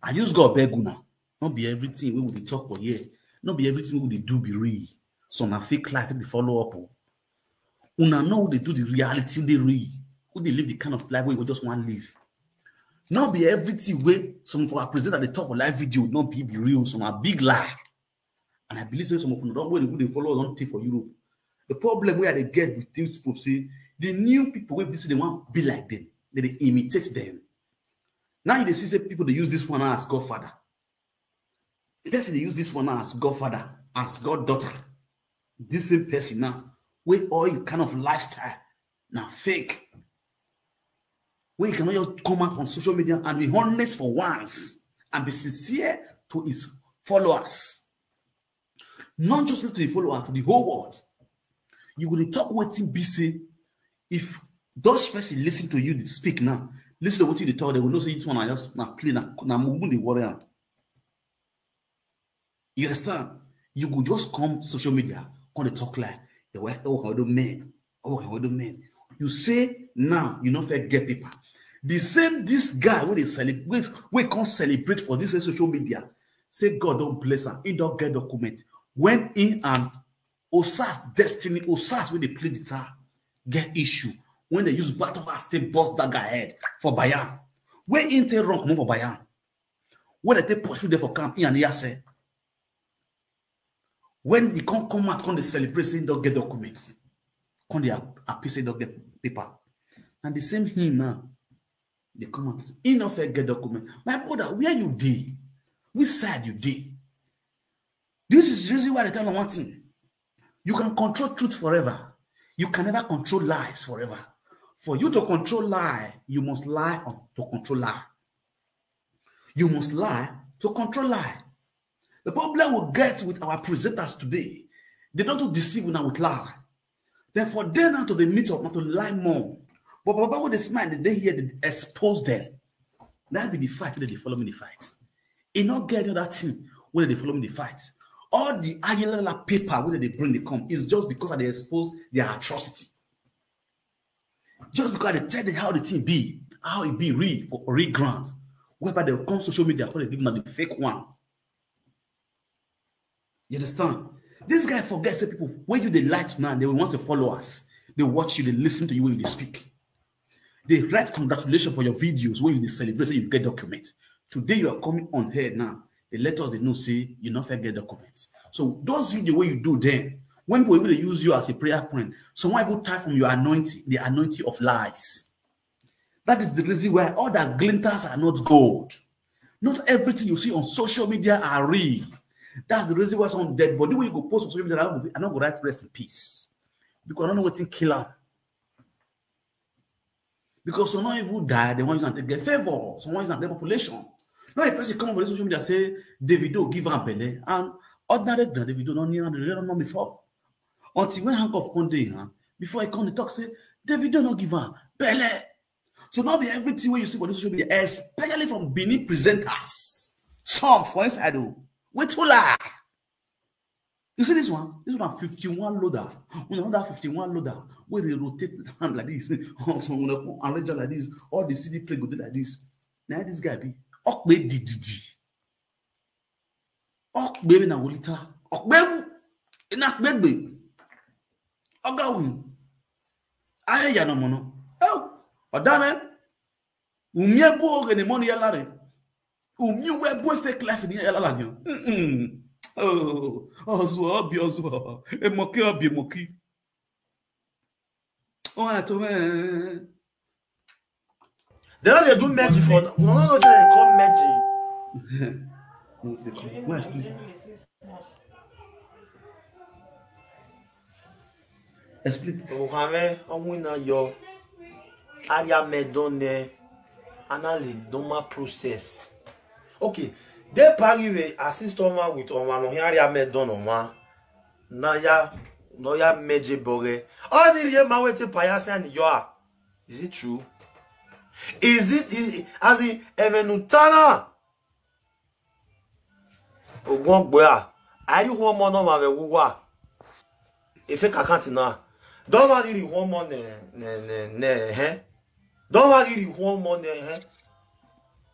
I use God beg una. No be everything wey we dey talk for here, no be everything wey we dey do be real. Some na fake life wey dey follow up o. Una know who dey do the reality, who dey real, who dey live the kind of life wey we just wan live. No be everything wey some of our presenters dey talk for live video, no be, be real. Some na big lie. And I believe say some of una don, wey dey follow us don take for Europe. The problem wey I dey get with these people say the new people wey be say they wan be like them, they dey imitate them. Now you dey see say people dey use this one as godfather. Person dey use this one as godfather, as goddaughter. This same person now, wey all you kind of lifestyle na fake. Wey you cannot just come out on social media and be honest for once and be sincere to his followers. Not just to the followers, to the whole world. You go dey talk wetin be say, if those person listen to you dey speak now, listen to wetin you dey talk, they go know say this one na just na play, na, na mumu dey worry am. You understand? You go just come social media, come dey talk like, "Yeah, well, oh, how do men? Oh, how do men?" You say now you no fit get paper. The same, this guy wey dey celebrate, wey come celebrate for this social media, say God don bless am, he don get document. When him and Osas Destiny, Osas wey dey play guitar, get issue when they use battle axe take burst that guy head for Bayern. Where him take run comot for Bayern? When they take pursue them for camp, he and Yase. When he come, come out, come dey celebrate say he don get documents, come dey ap-, appear say he don get paper. And the same him now, they come out, he no fit get document. My brother, where you dey? Which side you dey? This is the reason why I tell you one thing. You can control truth forever. You can never control lies forever. For you to control lie, you must lie on, to control lie. You must lie to control lie. The problem we get with our presenters today, they don too deceive una with lie. Then for them now to dey meet up, na to lie more. But Baba wey dey smile, they dey here, they expose them. That be the fight wey dey follow me the fight. E no get any other thing wey dey follow me the fight. All the ayelala paper wey dey bring dey come is just because I dey expose their atrocity. Just because I dey tell them how the thing be, how e be real for real ground. Whereby they come social media, come dey give una the fake one. You understand? This guy forget say people, when you dey light now, they want to follow us. They watch you, they listen to you when you dey speak. They write congratulations for your videos when you dey celebrate, say you get document. Today you are coming on here now. They let us dey know say you no fit get documents. So those video wey you do then, when people even dey use you as a prayer point, someone even type from your anointing, the anointing of lies. That is the reason why all that glitters are not gold. Not everything you see on social media are real. That's the reason why some dead body wey you go post on social media, I no go, I no go write rest in peace. Because I don't know wetin kill am. Because some no even die, they wan use am take get favor, some wan use am take get population. Now a person come over social media say Davido give am belle, and ordinary ground Davido no near am, they don't know before. Until when handcuff come dey him hand, before he come dey talk say Davido no give am belle. So no be everything wey you see for this social media, especially from Benin presenters, some for inside o, wey too lie. You see this one? This one na fifty-one loader. Una know that fifty-one loader wey dey rotate hand like this. So una come arrange am like this. All the C D plate go dey like this. Na this guy be. Okpe dididi. Okpe na wolita. Okpe. Ina kpegbe. Oga wi. Aye ya no mono. Oh, odame. Umie bo ge ne moni ya lare. Umi we bo fake life ni ya lare ni. Mm-mm. Oh, ozuo obi ozuo. Emoki obi emoki. Oh, ato me. They no dey do merging for, no, no, no, they call merging. Why explain? Explain. Ohame, onwina yo. Aria medone. Anali normal process. Okay. They party we assist Oma with Oma no aria medone Oma. Na ya, no ya meje boge. All the year ma wete payasa ni yo. Is it true? Is it, i-, as in, Evenutana? Ogun gbe a. Ari hu omo no ma ve wuwa. Efe kakanti na. Don't worry, hu omo ne, ne, ne, ne, eh? Don't worry, hu omo ne, eh?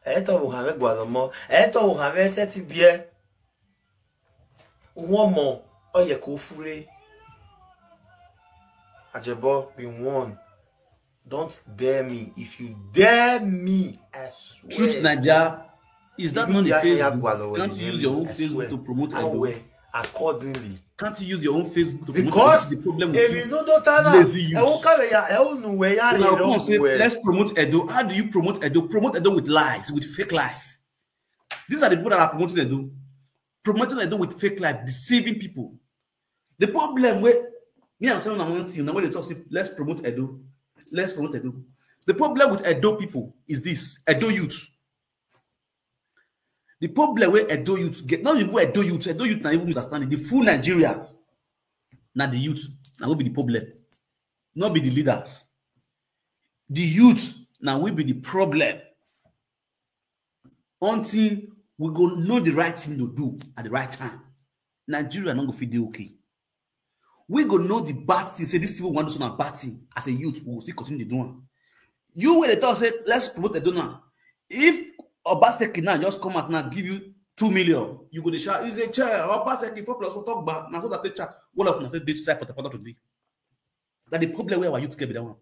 E to wo ha ve gwa lo mo. E to wo ha ve se ti bie. Hu omo, oye ko fure. Ajebo, be warned. Don't dare me. If you dare me, I swear. Truth Naija, is that not the Facebook? Can't you use your own Facebook to promote Edo? Accordingly. Can't you use your own Facebook to promote Edo? Because the problem with you, lazy youth. Una come say, let's promote Edo. How do you promote Edo? Promote Edo with lies, with fake life. These are the people that are promoting Edo. Promoting Edo with fake life, deceiving people. The problem with me, I'm telling you one thing. Now when they talk, say, let's promote Edo. Let's promote Edo. The problem with Edo people is this. Edo youth. The problem where Edo youth get, not even Edo youth, Edo youth na even understand it. The full Nigeria, na the youth, na will be the problem. Not be the leaders. The youth, na will be the problem. Until we go know the right thing to do at the right time, Nigeria no go fit dey okay. We go know the bad thing, say this thing we want to do na bad thing. As a youth, we go still continue to do am. You wey dey talk say, let's promote Edo now. If Obaseki now just come out now, give you two million, you go dey shout, "It's a chair, Obaseki four plus four talk back." Na so that take chat. All of una take dey to side Port Harcourt today. That the problem where our youth get be that one.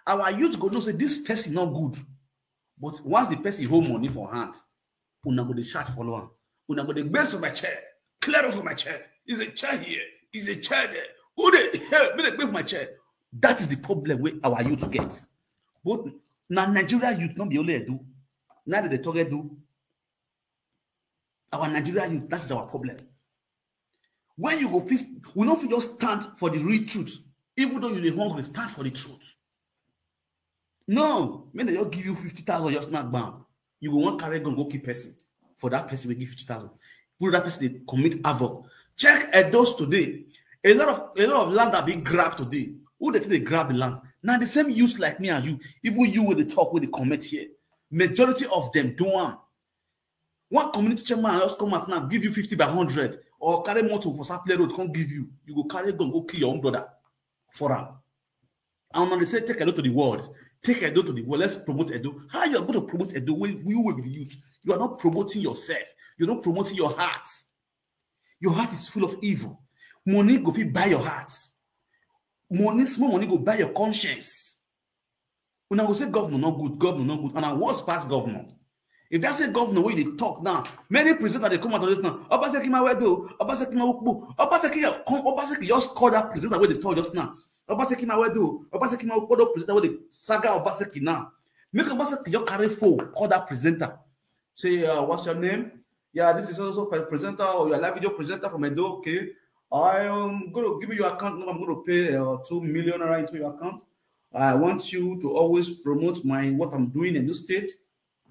Our youth go know say this person not good. But once the person hold money for hand, una go dey shout follow am. Una go dey, "Gbese for my chair. Clear off for my chair. Is a chair here. Is a chair there. Who dey help me dey gbese for my chair?" That is the problem wey our youth get. But na Nigeria youth, no be only Edo. Now they dey talk Edo. Our Nigeria youth, that is our problem. When you go fit, we no fit just stand for the real truth. Even though you dey hungry, stand for the truth. No, make dem just give you fifty thousand, just knock down. You go wan carry gun go kill person for that person wey give fifty thousand. Put that person dey commit havoc. Check Edos today. A lot of, a lot of land are being grabbed today. Who dey take dey grab the land? Na the same youth like me and you. Even you wey dey talk, wey dey comment here. Majority of them do am. One community chairman just come out now, give you fifty by hundred, or carry motor for Sapele Road, come give you. You go carry gun, go kill your own brother for am. And when they say, "Take Edo to the world, take Edo to the world, let's promote Edo." How you are going to promote Edo when you will be the youth? You are not promoting yourself. You're not promoting your heart. Your heart is full of evil. Money go fit buy your heart. Money, small money go buy your conscience. Una go say governor no good, governor no good, and I was past governor. If that say governor wey dey talk now, many presenters dey come out of this now. Obaseki ma wedo, Obaseki ma ukpu, Obaseki ya come, Obaseki just call that presenter wey dey talk just now. Obaseki ma wedo, Obaseki ma ukpu, the presenter wey dey saga Obaseki now. Make Obaseki just carry phone, call that presenter. Say, uh, "What's your name?" "Yeah, this is also a presenter or your live video presenter from Edo. Okay. I am going to give you your account number. I'm going to pay, uh, two million naira into your account. I want you to always promote my, what I'm doing in this state."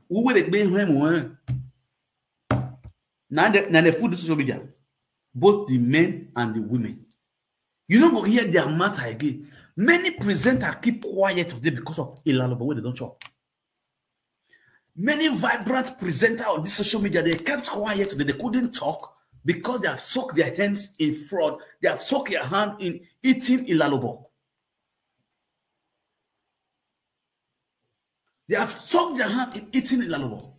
Who will they pay him? Now they, now they food the social media, both the men and the women. You no go hear their matter again. Many presenters keep quiet today because of Ilalobo wey they don chop. Many vibrant presenters on this social media, they kept quiet today. They couldn't talk because they have soaked their hands in fraud. They have soaked their hand in eating Ilalobo. They have soaked their hand in eating Ilalobo.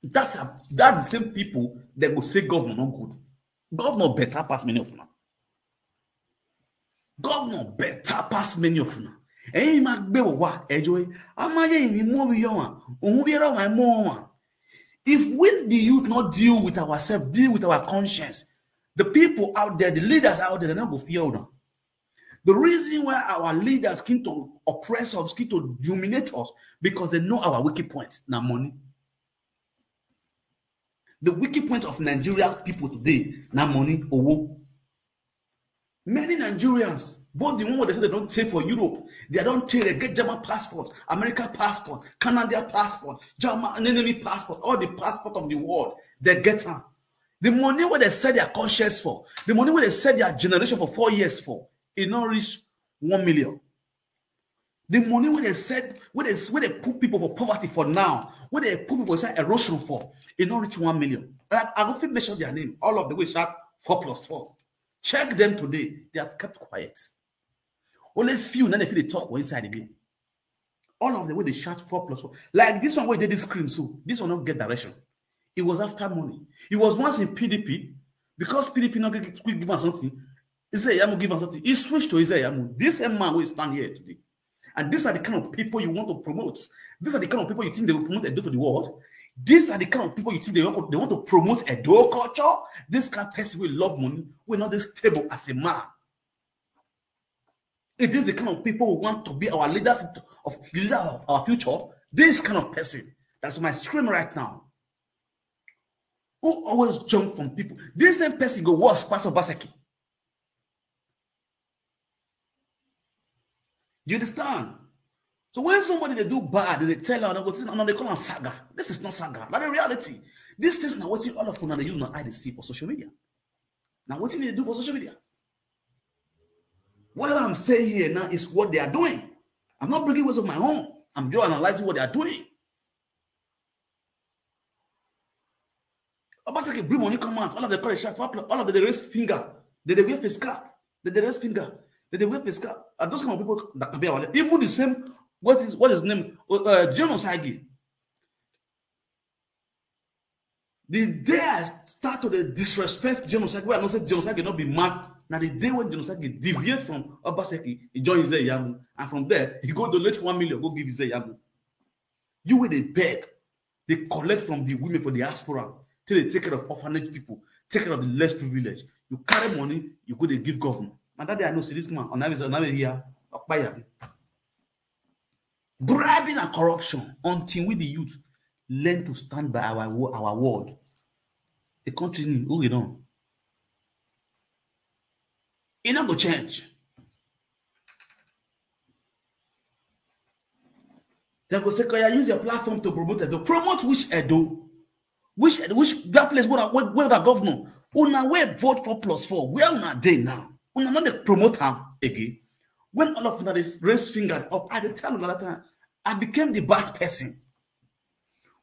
That's a, that the same people that go say governor no good. Governor better pass many of una. Governor better pass many of una. Ẹ̀yin máa gbé wò wá, ẹ jọ̀ọ́, a máa yẹ ìní mú orí yọ wọn, òun bí ẹ̀rọ wọn mú wọn. If we, the youth, not deal with ourselves, deal with our conscience, the people out there, the leaders out there, they no go fear una. The reason why our leaders keen to oppress us, keen to humiliate us, because they know our weak point na money. The weak point of Nigeria people today na money, owo. Many Nigerians, both the one wey they say they don take for Europe, they don take, they get German passport, American passport, Canadian passport, German enemy passport, all the passport of the world, they get am. The money wey they sell their conscience for, the money wey they sell their generation for four years for, e no reach one million. The money wey they sell, wey they, wey they put people for poverty for now, wey they put people inside erosion for, e no reach one million. I, I go fit mention their name, all of the wey shout four plus four. Check them today, they have kept quiet. Only few na dey fit dey talk for inside again. All of them wey dey shout four plus four. Like this one wey dey this screen so, this one no get direction. He was after money. He was once in P D P, because P D P no gree, gree give am something. Isaiah Iyamu give am something. He switched to Isaiah Iyamu. This same man wey stand here today. And these are the kind of people you want to promote. These are the kind of people you think they will promote Edo to the world. These are the kind of people you think they want, they want to promote Edo culture. This kind of person wey love money, wey no dey stable as a man. If this is the kind of people who want to be our leaders of, leader of our future, this kind of person, that's my scream right now. Who always jump from people. This same person go worse pass Obaseki. You understand? So when somebody dey do bad, they tell her, they go, "No, they call am saga." This is not saga. Na the reality. This things na wetin all of una dey use una eye dey see for social media. Na wetin they do for social media. Whatever I'm saying here now is what they are doing. I'm not bringing words of my own. I'm just analyzing what they are doing. Obaseki bring money come out. All of the call shots, all of them dey raise finger. They dey wear face cap. They dey raise finger. They dey wear face cap. And those kind of people that can be our, even the same, what is, what is name? Uh, John Osagie. The day I start to dey disrespect John Osagie, wey I know say John Osagie no be man, na the day when John Osagie deviate from Obaseki, he join Isaiah Iyamu, and from there he go donate one million, go give Isaiah Iyamu. You wey dey beg, dey collect from the women for diaspora, take dey take care of orphanage people, take care of the less privileged. You carry money, you go dey give governor. And that day I know say this man, on average, on average here, Okpaya. Bribing and corruption, until we the youth learn to stand by our wo-, our word. The country need, who we don. E no go change. Dem go say, "Koya, use your platform to promote Edo." Promote which Edo? Which, which that place where, where, where the governor? Una wey vote four plus four, where una dey now? Una no dey promote am again. When all of una dey raise finger up, I dey tell una that time, I became the bad person.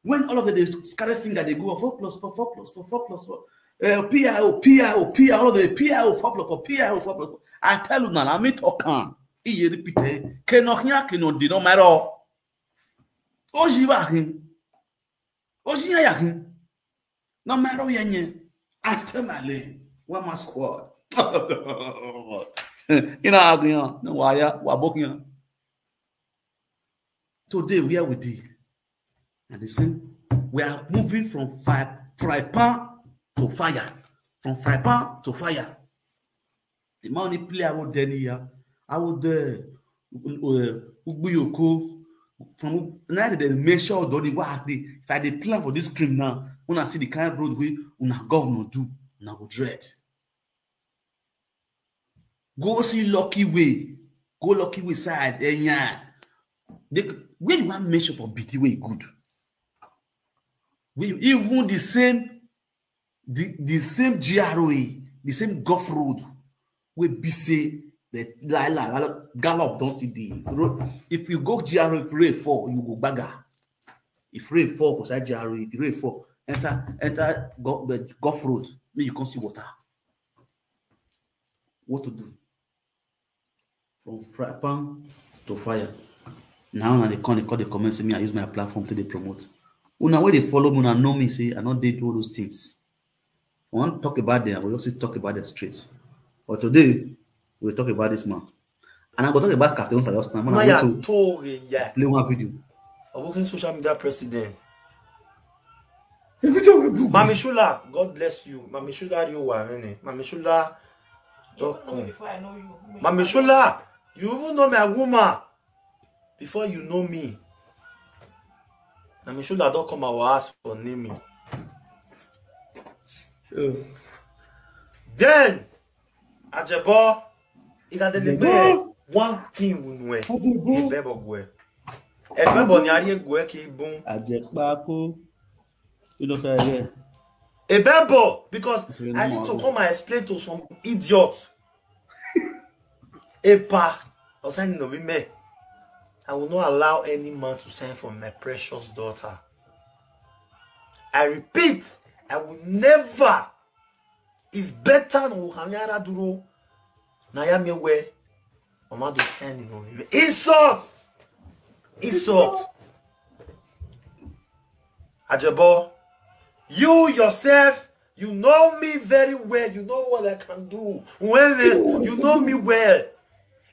When all of them dey carry finger, they go four plus four, four plus four, four plus four. Uh, P I O, P I O, P I O, all of them, P I O, four plus four, P I O, four plus four. I tell you now, I mean, talk am. Iye repeat, eh? Keno hia, keno di, no matter. Oji ba hin. Oji ya hin. No matter where nye. I stay my lane. One my squad. You know how we are. No, why ya? Wa bokin. Today, where we dey? And the same, we are moving from fire, fry pan to fire. From fry pan to fire. The man only play, I would then here. I would, uh, uh, Ugbuyoko. From now they make sure don't what they, if I dey plan for this screen now, when I see the kind of road we una governor do, una go dread. Go see Lucky Way. Go Lucky Way side, eh, yeah. They, where you want measure for B T way good? Where you, even the same, the, the same G R O A, the same Gulf Road, wey be say the la, la, la, gallop don see the road. If you go G R O A, if rain fall, you go baga. If rain fall for side G R O A, if rain fall, enter, enter Gulf, the Gulf Road, make you come see water. What to do? From fry pan to fire. Now una dey come, dey come, dey comment say me I use my platform to dey promote. Una wey dey follow me, una know me say I no dey do all those things. I wan talk about them, I go just talk about them straight. But today, we talk about this man. And I go talk about Captain Hunter just now. Man, I Maya want to Toure, yeah. Play one video. Abokin social media president. The video will do. Mami Shula, God bless you. Mami Shula, you are in it. Mami Shula, Don't come. Mami Shola, you even know my woman before you know me. Mami Shola don't come our house for naming. Then, Ajebo, you got the one thing we know. Ebebo ni aye gwe ki bun. Ajepako. You know, yeah. Ebebo, because I need to come and explain to some idiot. Epa, outside no be me. I will not allow any man to sign for my precious daughter. I repeat, I will never. It's better no hanyara duro. Na ya me we. Omado sign no be me. Insult. Insult. Ajebo, you yourself, you know me very well. You know what I can do. When you know me well.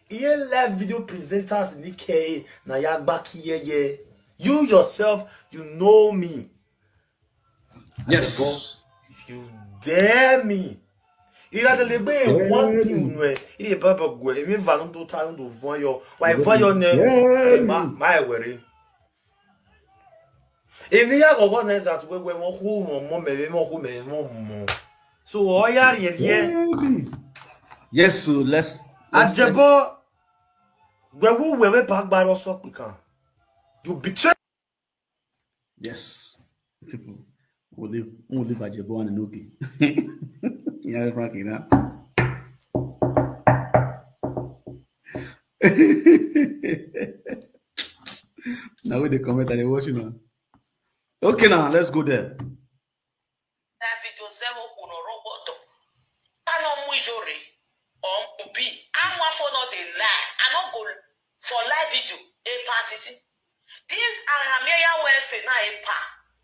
Here live video presenters in the K, na ya gba ki ye ye. You yourself, you know me. Yes. Ajebo, if you dare me, you got to be one thing. If you baba go, if you value to time to voyo, why voyo ne? My worry. If you have a one that we we mo who mo mo me mo who me mo mo. So all ya ye ye. Yes, so let's. Ajebo, we who we we back by us up we can. You betray. Yes. People, we'll leave, we'll leave Ajebo and Enoki. Yeah, Frankie, now. Now with the comment and they watch you now. Okay, now let's go there. David Osewo Kunorogodo. Kano Mujore. Or Mpupi. I'm one for not the lie. I not go for live video. A party. This Ahamia Wefe na a pa.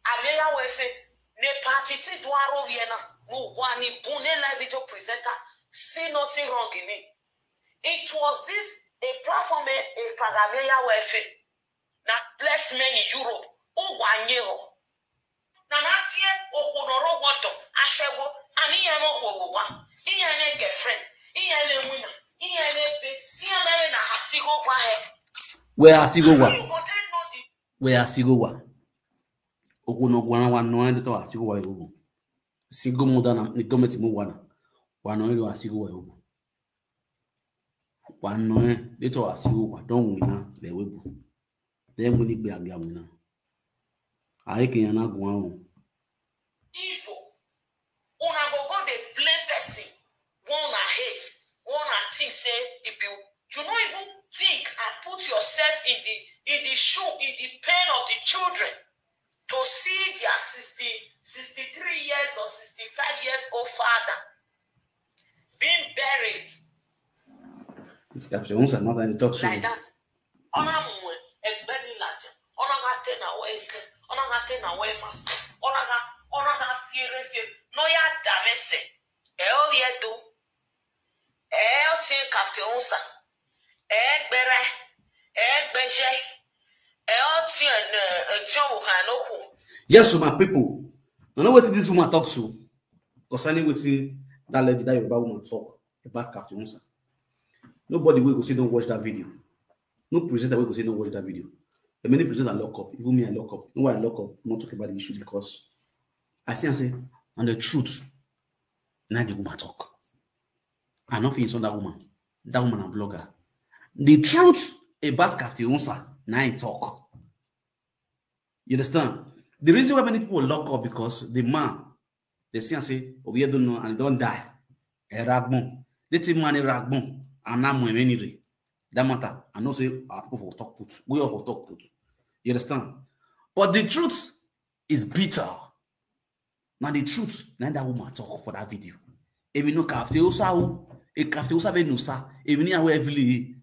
Ahamia Wefe. Ne party. Duaro Vienna. No one bune live video presenter. See nothing wrong in it. It was this a platform a Pagamia Wefe. Na blessed men in Europe. Who wanye ho? Na na tie okunoro wodo ashewo. Ani ya mo ho wa. Iya ne girlfriend. Iya ne winner. Iya ne be. Iya ne na asigo wa he. Where asigo wa? You go take no the. Where asigo wa? Okuno gwana wa no ande to asigo wa yobo. Single mother na ni gometi mo wana. Wa no ndo asigo wa yobo. Wa no e de to asigo wa don wina le webu. Then we need be a gamina. I can na go on. Evil. Una go go dey blame person. One una hate. One una think say if you you no even think and put yourself in the in the shoe in the pain of the children to see their sixty, sixty-three years or sixty-five years old father being buried. This guy, you want another talk like that. Ona mu egbe ni lati. Ona ga te na we se. Ona ga te na we ma se. Ona ga ona ga fiere fiere. No ya da me se. E o ye do. E o tin kafte unsa. E gbere. E gbeje. E o tin e tin wo ha no ku. Yes, so my people. I know what this woman talks to concerning what that lady, that Yoruba woman talk about kafte unsa. Nobody will go say don't watch that video. No presenter will go say don't watch that video. The many presenters lock up. Even me, I lock up. No, why I lock up? I'm not talking about the issue because I see and say, and the truth, now the woman talk. I not feel insult that woman. That woman a blogger. The truth about Kafti Unsa, now I talk. You understand? The reason why many people lock up because the man, they see and say, oh, we don't know, and he don't die. A ragbon. This man a ragbon. And I'm when anyway. That matter, I know say our people for talk put. We all for talk put. You understand? But the truth is bitter. Now the truth, now that woman talk for that video. Emi no kafte osa o, e kafte osa be no sa, emi ni awe evili.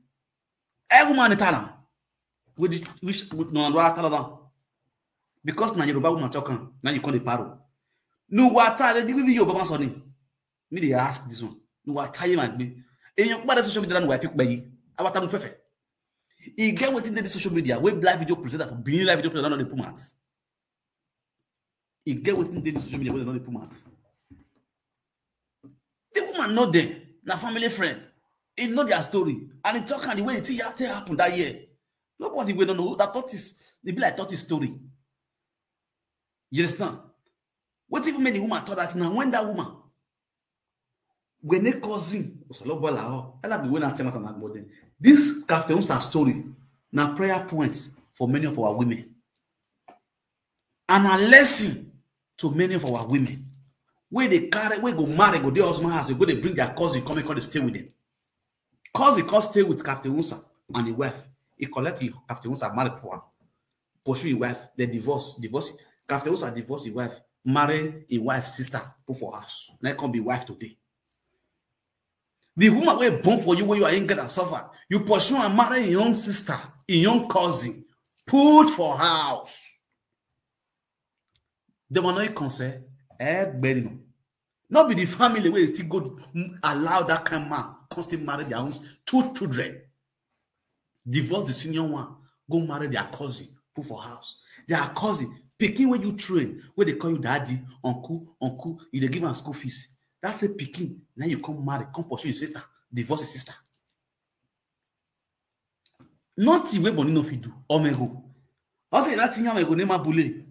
E woman e tell am. Which which no ando tell am. Because na Yoruba woman talk am, now you call the paro. No wa ta le di bi Yoruba ma so ni. Me dey ask this one. No wa ta ye ma gbe. Eyan pa social media na wa fi pe yi. Awa ta mu fefe. E get wetin dey the social media. We live video presenter for being live video presenter no dey put mouth. E get wetin dey the social media wey dem no dey put mouth. The woman no dey. Na family friend. He know their story. And he talk am the way the thing take happen that year. Nobody wey no know that thought is, e be like thought is story. You understand? What even made the woman talk that now? When that woman, when they cousin, Osalobola, oh, I like the way I tell my then. This Captain Usa story, now prayer points for many of our women. And a lesson to many of our women. Where they carry, where go marry, go their husband house, they go, they bring their cousin, come and come, they stay with them. Cousin come stay with Captain Usa and the wife. He collect him, Captain Usa married for him. Pursue his wife, they divorce, divorce. Captain Usa divorce his wife, marry his wife sister, put for house. Now come be wife today. The woman wey born for you when you are in and suffer, you pursue and marry your own sister, your own cousin, put for house. Dem are not concerned. Eh, Benno. Not be the family where still go, mm, allow that kind man come still marry their own s-, two children. Divorce the senior one, go marry their cousin, put for house. Their cousin, pikin wey you train, where they call you daddy, uncle, uncle, you dey give am school fees. That's a pikin. Now you come marry, come pursue your sister, divorce your sister. Nothing wey money no fit do. Omego. I say that thing Omego name Abule.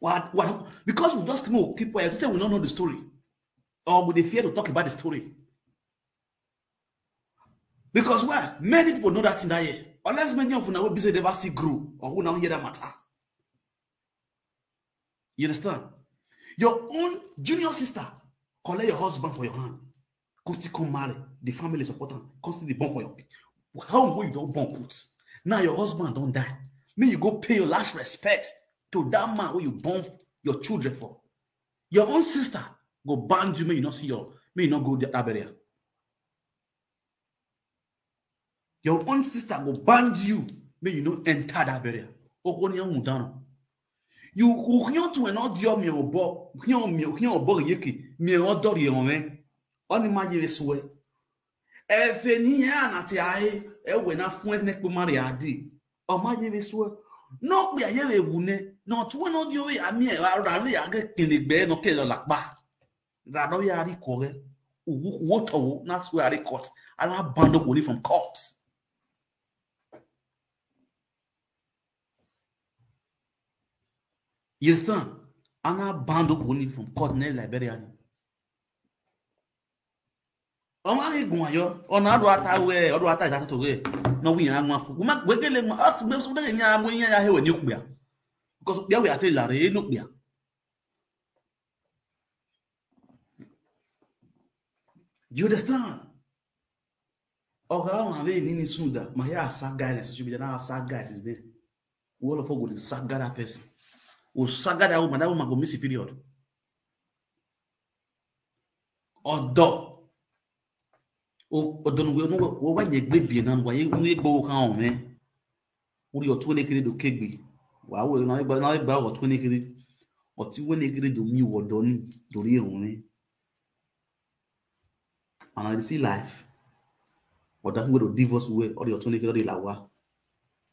What, what? Because we just know keep quiet. Say we don't know the story. Or we dey fear to talk about the story. Because why? Many people know that in that year. Unless many of una will be say never see grow or who now hear that matter. You understand? Your own junior sister, collect your husband for your hand. Come still come marry. The family support am. Come still dey born for your, how go you don't born put? Now your husband don't die. May you go pay your last respect to that man who you born your children for. Your own sister go ban you, may you not see your, may you not go that burial. Your own sister go ban you, may you not enter that burial. Okoni on down. You, you to an audio me obo, you me, you obo yeki, me odori on. Only my year swear. Efe ni ya na ti ahe, e we na fun ne pe mari adi. O ma ye be swear. No pe aye we wu ne. No tu no di o we ami e ra ra le age kini gbe no ke lo lapa. Ra no ya ri ko re. Uwu wo to wo na swear ri court. Ana ban do ko ni from court. You understand? Ana ban do ko ni from court ne Liberia ni. Ọmọ aghị gụọ yọ, ọ na-adụ ata wee, ọdụ ata ịza atụtụ wee, na ọwụ ya nwa fụ. Gụma, wee gele nwa, ọ sị, mgbe nsogbu dịghị nye ya, mụ ihe ya, ha wee nye okwu ya. Because okwu ya wee atụ ịlara, enu okwu ya. Do you understand? Ọ ga-ahụ na nini suda, ma ya asa guy na social media, na asa guy is there. All of us go dey saga that person. We saga that woman, that woman go miss a period. Odo. O, odo no, we, no, we, we, we, gbe bi na, we, we, gbo kan o me. Uri otu ne kiri do kegbe. Wa we na gba, na gba otu ne kiri. Otu ne kiri do mi wo do ni, do ri o me. And I see life. But that way to divorce we, or the otu ne kiri do la wa.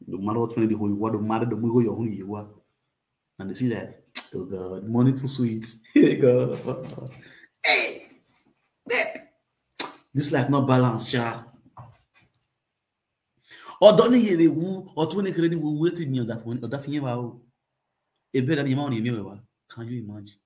Do maro otu ne di ho wa, do maro do mu go yo hu ye wa. And they see that, oh God, money too sweet. Hey, God. Hey, hey. This life not balance, sha. Odo ni ye be wu, otu ne kiri ni wu, wait me on that one, on that thing, wow. A better than you, money, me, wa. Can you imagine?